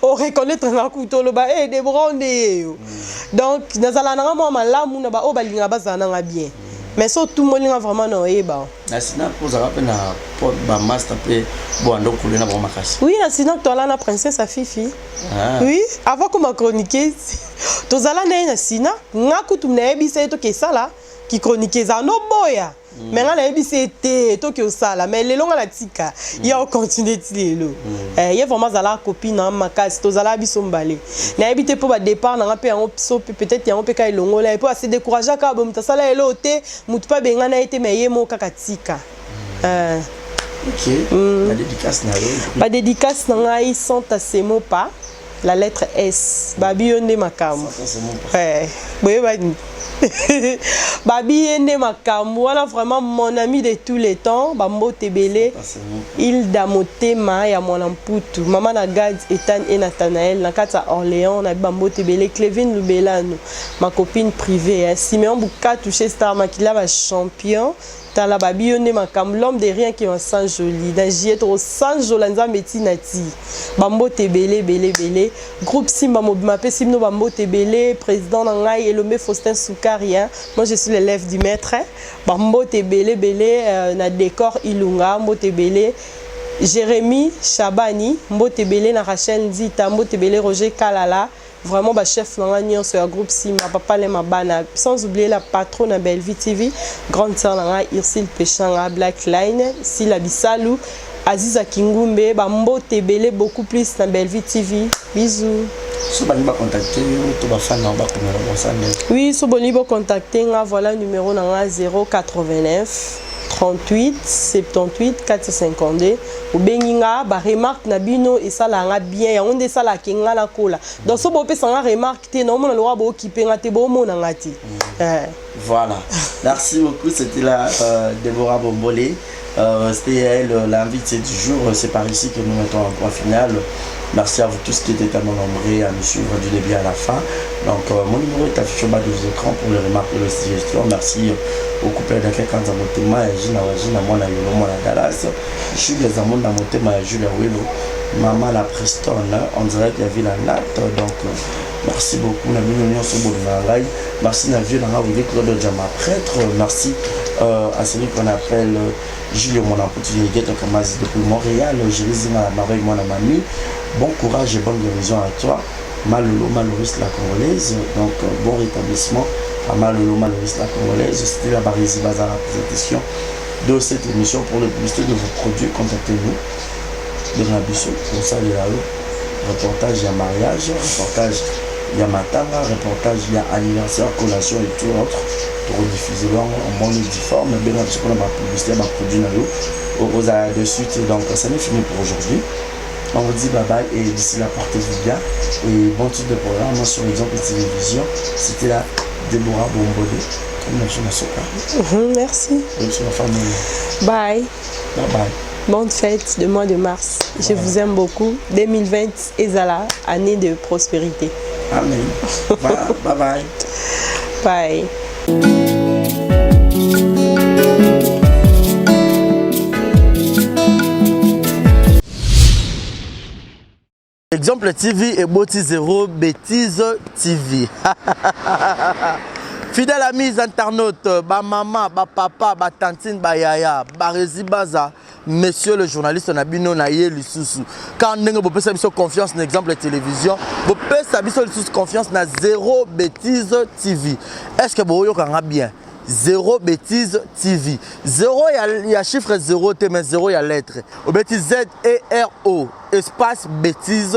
oreconnaître nga kutu, oloba e Debora nde ye yo. Donc nazala nanga mwa malamu na baoyo balingaka bazala nanga bien, mais so otumbolinga vraiment na oyeba. Na sina mpo ozalaka mpe na bamaster mpe bowanda okole na bango makasi? Oui, na sina toala na princesse Afifi. Ah. Oui, avant koma chroniqueuse, tozala na ye na sina. Nga kutu nayebisa ye toke esala ki chroniqueuse, anoboya. Mais nga nayebisi ye te toki osala, mais lelo nga natika ye ocontinue ti lelo. Ye vraiment azalaka copine na makasi, tozalaka biso mibale. Nayebi te mpo badépart nanga mpe yango so mpe peut-être yango mpe ka elongola ye, mpo ase décourage kaka boye. Moto asala elo te, motu mpe abenga na ye te, mais ye moko kaka tika. Ok, badédicace na yo? Badédicace na ngai: Santa Semopa, la lettre S, babi yo nde makambo, boyebani, babi ye nde makambo wana. Vraiment mon ami de tous les temps, bambote ebele. Hilda Motema ya mwana Mputu, mama na Gad, Etan e Nathanael na kati ya Orléans, na bambote ebele. Clevin Lubelano, ma copine privée, Simeon Bukatu chez Star Makila bachampion. Tala, babi yo nde makambo, l'homme de rien qui en joli na jie tokosanjola Nzambe ntina ti. Bambote ebele ebele ebele. Groupe Simba mobima, apesi bino bambote ebele. Président na ngai Elombe Faustin Soukari, moi je suis l'élève du maître. Bambote ebele ebele na Décor Ilunga, mbote ebele. Jérémy Chabani, mbote ebele. Na Rachel Nzita, mbote ebele. Roger Kalala, vraiment bachef na nga nyonso ya groupe Simba, papa Lema bana, sans oublier la patronne na Bellevue TV, grande sœur na nga Ursile Peshanga, Black Line, Sila Bisalu, Aziza Kingumbe, bambote ebele beaucoup plus na Bellevue TV. Bisous. So balingi bacontacte yo to bafan na bakomela bosa nde? Oui, so bolingi bocontacte nga, voilà numéro na nga: 089 38 78 452. Obengi nga, baremarque na bino esalaka nga bien, yango nde esalaka nga nakola. Donc so bopesa nga remarque te, naomona lokwa bookipe nga te, boomona nga te. Voilà, merci beaucoup. C'était là Déborah Bombolé. C'était elle l'invité du jour. C'est par ici que nous mettons un point final. Merci à vous tous qui étaient tellement nombreux à nous suivre du début à la fin. Donc, euh, mon numéro est affiché au bas de vos écrans pour les remarques et les suggestions. Merci euh, au couple d'Akle Kanza Motema, Gina Wajina, Mwana Yolo, Mwana Dallas, Jules Zamunda Motema, Jules Welo, Maman la Preston, en direct, il y avait la natte. Donc, euh, merci beaucoup. Na bino nyonso bolinga ngai. Merci na vieux nanga Willy Claude Jama prêtre. Merci euh, à celui qu'on appelle euh, Julio Monamputu Yegeto Kamazi depuis Montréal, Jérusalem la Marie Mwana Mami. Bon courage et bonne guérison à toi. Malolo Maloris la Congolaise. Donc euh, bon rétablissement à Malolo Maloris la Congolaise. C'était la Barésie Bazar la présentation de cette émission pour les publicités de vos produits. Contactez-nous. De Nabiso, pour ça, reportage ya mariage, reportage ya matanga, reportage ya anniversaire, collation et tout autre. Tokodiffuser bango en bonne et due forme. Benga biso mpona bapublicité ya baproduit na yo, okozala de suite. Donc ça n'est fini pour aujourd'hui. On vous dit bye bye et d'ici là, portez-vous bien et bon titre de programme sur Exemple Télévision. C'était la Déborah Bombodé. Merci. Bye. Bye bye. Bonne fête de mois de mars. Je vous aime beaucoup. 2020, Ezala, année de prospérité. Amen. Bye bye. Bye. Exemple TV et Boti Zéro Bêtise TV. Fidèle amis internautes, ba maman, ba papa, ba tantine, ba yaya, ba baza, monsieur le journaliste na bino na ye lisusu. Quand ndenge bopesa biso confiance na Exemple Télévision, bopesa biso lisusu confiance na Zéro Bêtise TV. Est-ce que boyokanga bien? Zéro Bêtise TV. Zéro, il y a chiffre zéro, T, mais zéro, il y a lettre. Obeti Z E R O, espace Bêtise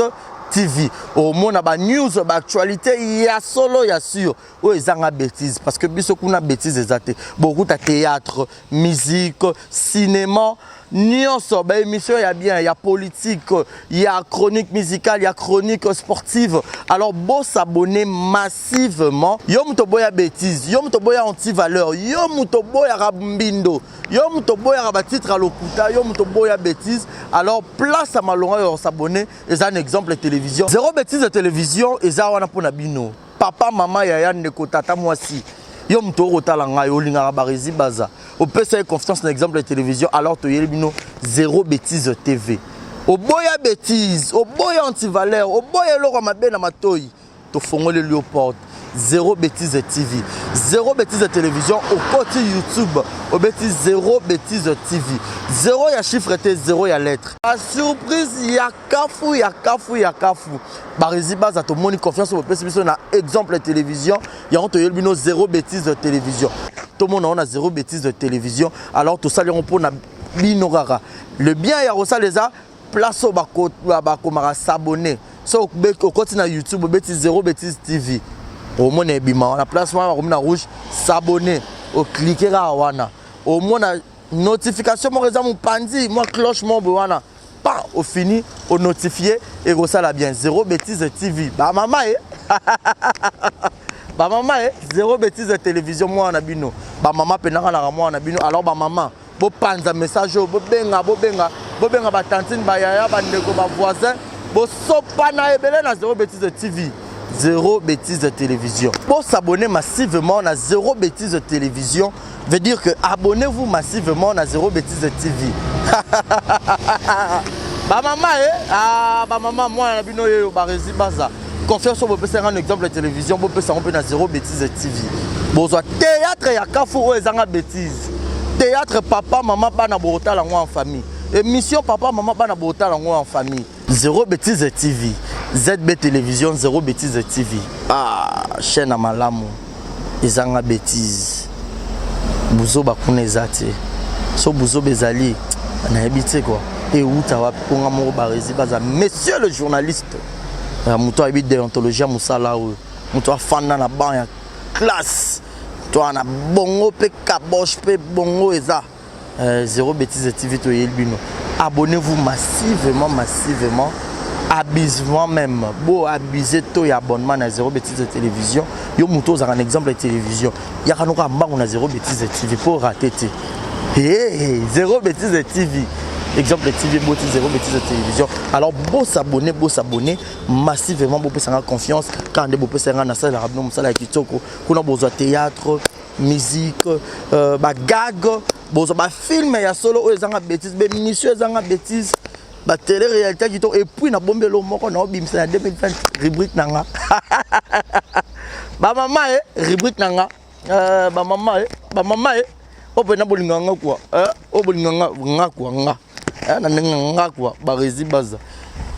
TV. Au moins, ba news, ba actualité, il y a solo, il y a sûr. Oyo ezanga bêtise. Parce que biso kuna bêtise ezate. Beaucoup de théâtre, musique, cinéma, nyonso, ba émission, il y a bien, il y a politique, il y a chronique musicale, il y a chronique sportive. Alors, bon s'abonner massivement. Yo muto boya bêtise, yo muto boya anti-valeur, yo muto boya rabimbindo, yo muto boya ba titre à lokuta, yo muto boya bêtise. Alors, place à malonga yo s'abonner, et un exemple de télévision. Zéro bêtise de télévision, et ça wana pona bino. Papa, maman, yaya, ndeko, tata, mwasi. Yo muto okotala ngai, olingaka Barezi Baza. Opesa ye confiance na Exemple de télévision, alors toyeli bino Zéro Bêtise TV. Oboya bêtise, oboya antivaleur, oboya eloko mabe na matoi, tofongoli yo porte. Zéro Bêtise TV. Zéro Bêtise Télévision, okoti YouTube, obeti Zéro Bêtise TV. Zéro ya chiffre te, zéro ya lettre. La surprise ya kafu, ya kafu, ya kafu. Barezi Baza, tomoni confiance bopesi biso na Exemple Télévision, yango toyeli bino Zéro Bêtise Télévision. Tomona on a Zéro Bêtise de Télévision, alors tosali yango mpona bino kaka. Le bien ya kosala eza place oyo bakomaka s'abonner. So okoti na YouTube, obeti Zéro Bêtise TV, omona ebima wana place wana bakomi na rouge s'abonner, oclique kaka wana, omona notification moko eza mopanzi, mwa cloche moko boye wana, pa ofini onotifie, ekosala bien. Zéro Bêtise TV, bamama e bamama e Zéro Bêtise Télévision, mwana na bino, bamama mpenaka naka mwana na bino. Alors bamama, bopanza message oyo, bobenga, bobenga, bobenga batantine, bayaya, bandeko, bavoisin, bosopana ebele na Zéro Bêtise TV, Zéro Bêtise Télévision. Pour s'abonner massivement na Zéro Bêtise Télévision, veut dire que abonnez-vous massivement na Zéro Bêtise TV. Ba mama eh, ah ba mama mwana na bino yeyo Barezi Baza. Confiance bopesa un exemple de télévision, bopesa mpe na Zéro Bêtise TV. Bozwa théâtre ya kafu oyo ezanga bêtise. Théâtre papa mama bana botala ngo en famille. Émission papa mama bana botala ngo en famille. Zéro Bêtise TV, ZB Télévision, Zéro Bêtise TV. Ah, chaîne à malamu ezanga bêtise. Buzoba kuna eza te. So buzoba ezali nayebi te quoi. Euta wapi mponga moko Barezi Baza, monsieur le journaliste. Moto ayebi déontologie ya mosala oyo. Moto afanda na banc ya classe. To na bongo pe kaboche pe bongo eza. Zéro Bêtise TV toyeli bino. Abonnez-vous massivement, massivement, abusivement même. Bo abuser to ya abonnement na Zéro Bêtise Télévision. Yo moto ozaka un exemple de télévision. Yaka noka mbango na Zéro Bêtise TV pour rater te. Hey, Zéro Bêtise TV. Exemple TV eboti zero betise ya télévision. Alors bosabonne, bosabonne massivement, bopesanga confiance kaka nde bopesa nga, nasalelaka bino mosala ya kitoko. Kuna bozwa théâtre, musique, bagag, bozwa bafilm ya solo oyo ezanga bétise, bémission ezanga bétise, batélé réalité ya kitoko. Et puis nabombi eloko moko naobimisa na 2020, rubrique na nga bamama e, rubrique na nga bamama e, bamama e oyo mpena bolinga nga kua, oyo bolinga nga kua, nga na ndenge nga kua Baresi Baza.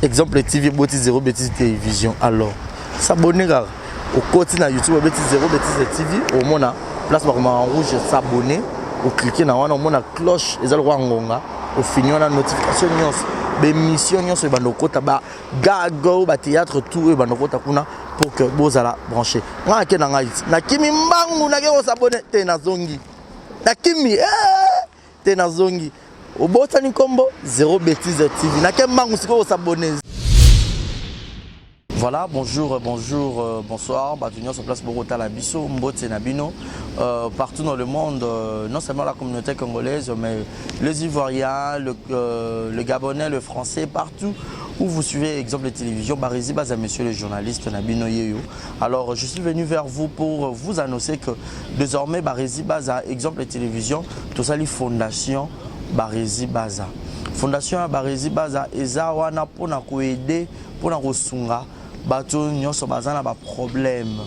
Exemple TV eboti zéro bétise télévision. Alors s'abonner kaka, okoti na YouTube, obeti zéro bétise TV, omona place bakomaka en rouge "s'abonner", oclique na wana, omona cloche eza lokola ngonga, ofini wana, notification nyonso, bémission nyonso ebanda okota, bagag oyo, bathéâtre, tout oyo ebanda okota kuna pour que bozala branché. Ngai ake na ngai ti nakimi mbangu, nake kos'abonner te, nazongi, nakimi te, nazongi, obotani nkombo zéro bétise TV, nake mbangu sikoyo kos'abonner. Voilà, bonjour, bonjour, bonsoir. Bato nyonso place bokotala biso, mbote na bino partout dans le monde, non seulement la communauté congolaise, mais les Ivoiriens, le Gabonais, le Français, partout où vous suivez Exemple de télévision, Baresi Baza, monsieur le journaliste na bino yeyo. Alors, je suis venu vers vous pour vous annoncer que désormais, Baresi Baza, Exemple de télévision, tout ça, les fondations Baresi Baza. Fondation ya Baresi Baza, eza wana mpona koaider, mpona kosunga bato nyonso baza na baproblème,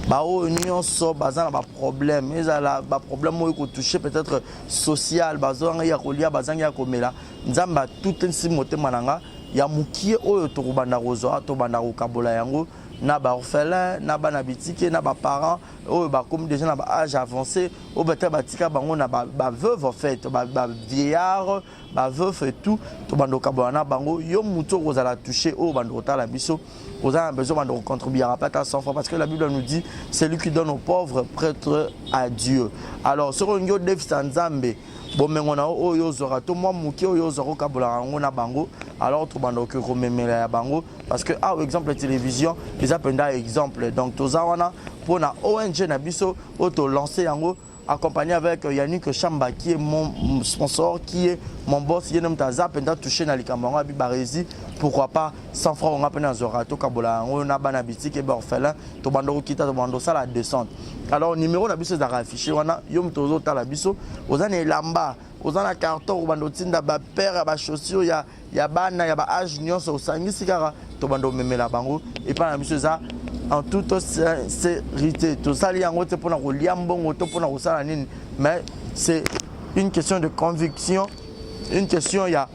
baoyo nyonso baza na baproblème, ezala baproblème oyo kotouche peut-être social, bazangi ya kolia, bazangi ya komela. Nzambe atutisi motema na nga ya mokie oyo tokobanda kozwa, tobanda kokabola yango na baorphelin, na bana bitike, na baparent oyo bakomi déjà na baâge avancé, oyo peut-être batika bango na baveuve, en fait bavieillard, baveuf et tout. Tobanda kokabola na bango. Yo motu okozala touché, oyo banda kotala biso, oza na besoin, banda kocontribuer pas ata 100 francs, parce que la Bible nous dit: "Celui qui donne aux pauvres prête à Dieu." Alors soki olingi odefisa Nzambe bomengo na yo oyo ozwaka, to mwa moke oyo ozwaka, okabolaka yango na bango. Alors tobanda okoki komemela ya bango, parce que awa Exemple télévision eza mpenza exemple. Donc toza wana mpona ONG na biso oyo tolance yango, accompagné avec Yannick Chamba, qui est mon sponsor, qui est mon boss. Ye moto aza mpenza touché na likambo yango, abi Baresi, pourquoi pas 100 francs onga mpena nazwaka, tokabola yango na bana bitike, baorphelin. Tobanda kokita, tobanda osala descente. Alors numéro na biso ezalaka affiché wana. Yo moto ozotala biso, oza na elamba, oza na carton, obanda otinda bapaire ya bachaussure ya bana ya baâge nyonso, osangisi kaka, tobanda omemela bango epai na biso. Eza en toute sincérité, tosali yango te mpona kolia mbongo to mpona kosala nini, mais c'est une question de conviction, une question ya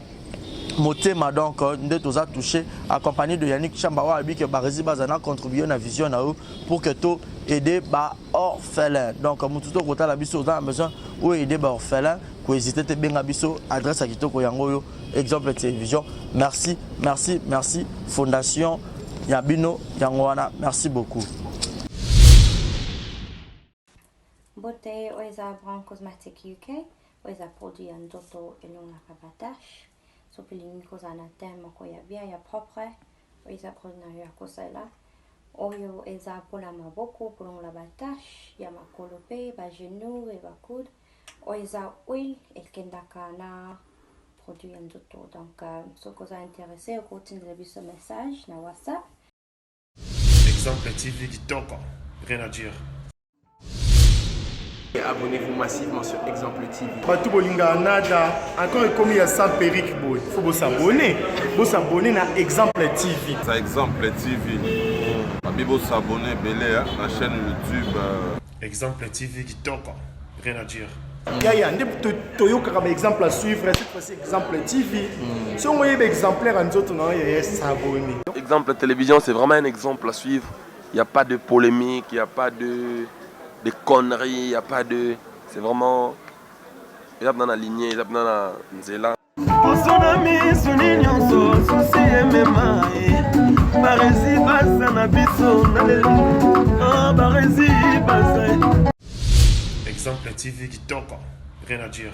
motema. Donc nde toza touché, accompagné de Yannick Chamba, oyo alobi ke Baresi baza na contribuer na vision na yo pour que to aider baorphelin. Donc motu to kotala biso, oza na besoin oyo aider baorphelin, kohésite te, benga biso. Adresse ya kitoko yango oyo, Exemple Télévision. Merci, merci, merci. Fondation ya bino yango wana. Merci beaucoup. Mbote, oyo eza Brown Cosmetic UK, oyo eza produit ya nzoto elongaka batache. Soki olingi kozala na teint moko ya bien, ya propre, oyo eza produit na yo ya kosalela. Oyo eza mpona maboko, kolongola batache ya makolo mpe bagenou e bacoude. Oyo eza huile ekendaka na produit ya nzoto. Donc soki oza intéressé, okotindela biso message na WhatsApp. Exemple TV kitoko, rien à dire. Et abonnez-vous massivement sur Exemple TV. Bato bolingaka nada encore, ekomi ya sans perruque boye, faut bos'abonner, bos'abonner na Exemple TV. Ça, Exemple TV babi, bos'abonner ebele na chaîne YouTube. Exemple TV kitoko, rien à dire. Yaya nde toyokaka baexemple à suivre, cette fois-ci Exemple TV. Soki oyeba exemplaire ya nzoto na yo, yaya, s'abonner. Exemple Télévision, c'est vraiment un exemple à suivre. Il n'y a pas de polémique, il n'y a pas de conneries, il n'y a pas de, c'est vraiment eza mpena na lignée, eza mpena na nzela. Poso na misuni nyonso, susi emema ye Baresi baza na biso na lelo, Baresi baza. Exemple TV kitoko, rien à dire.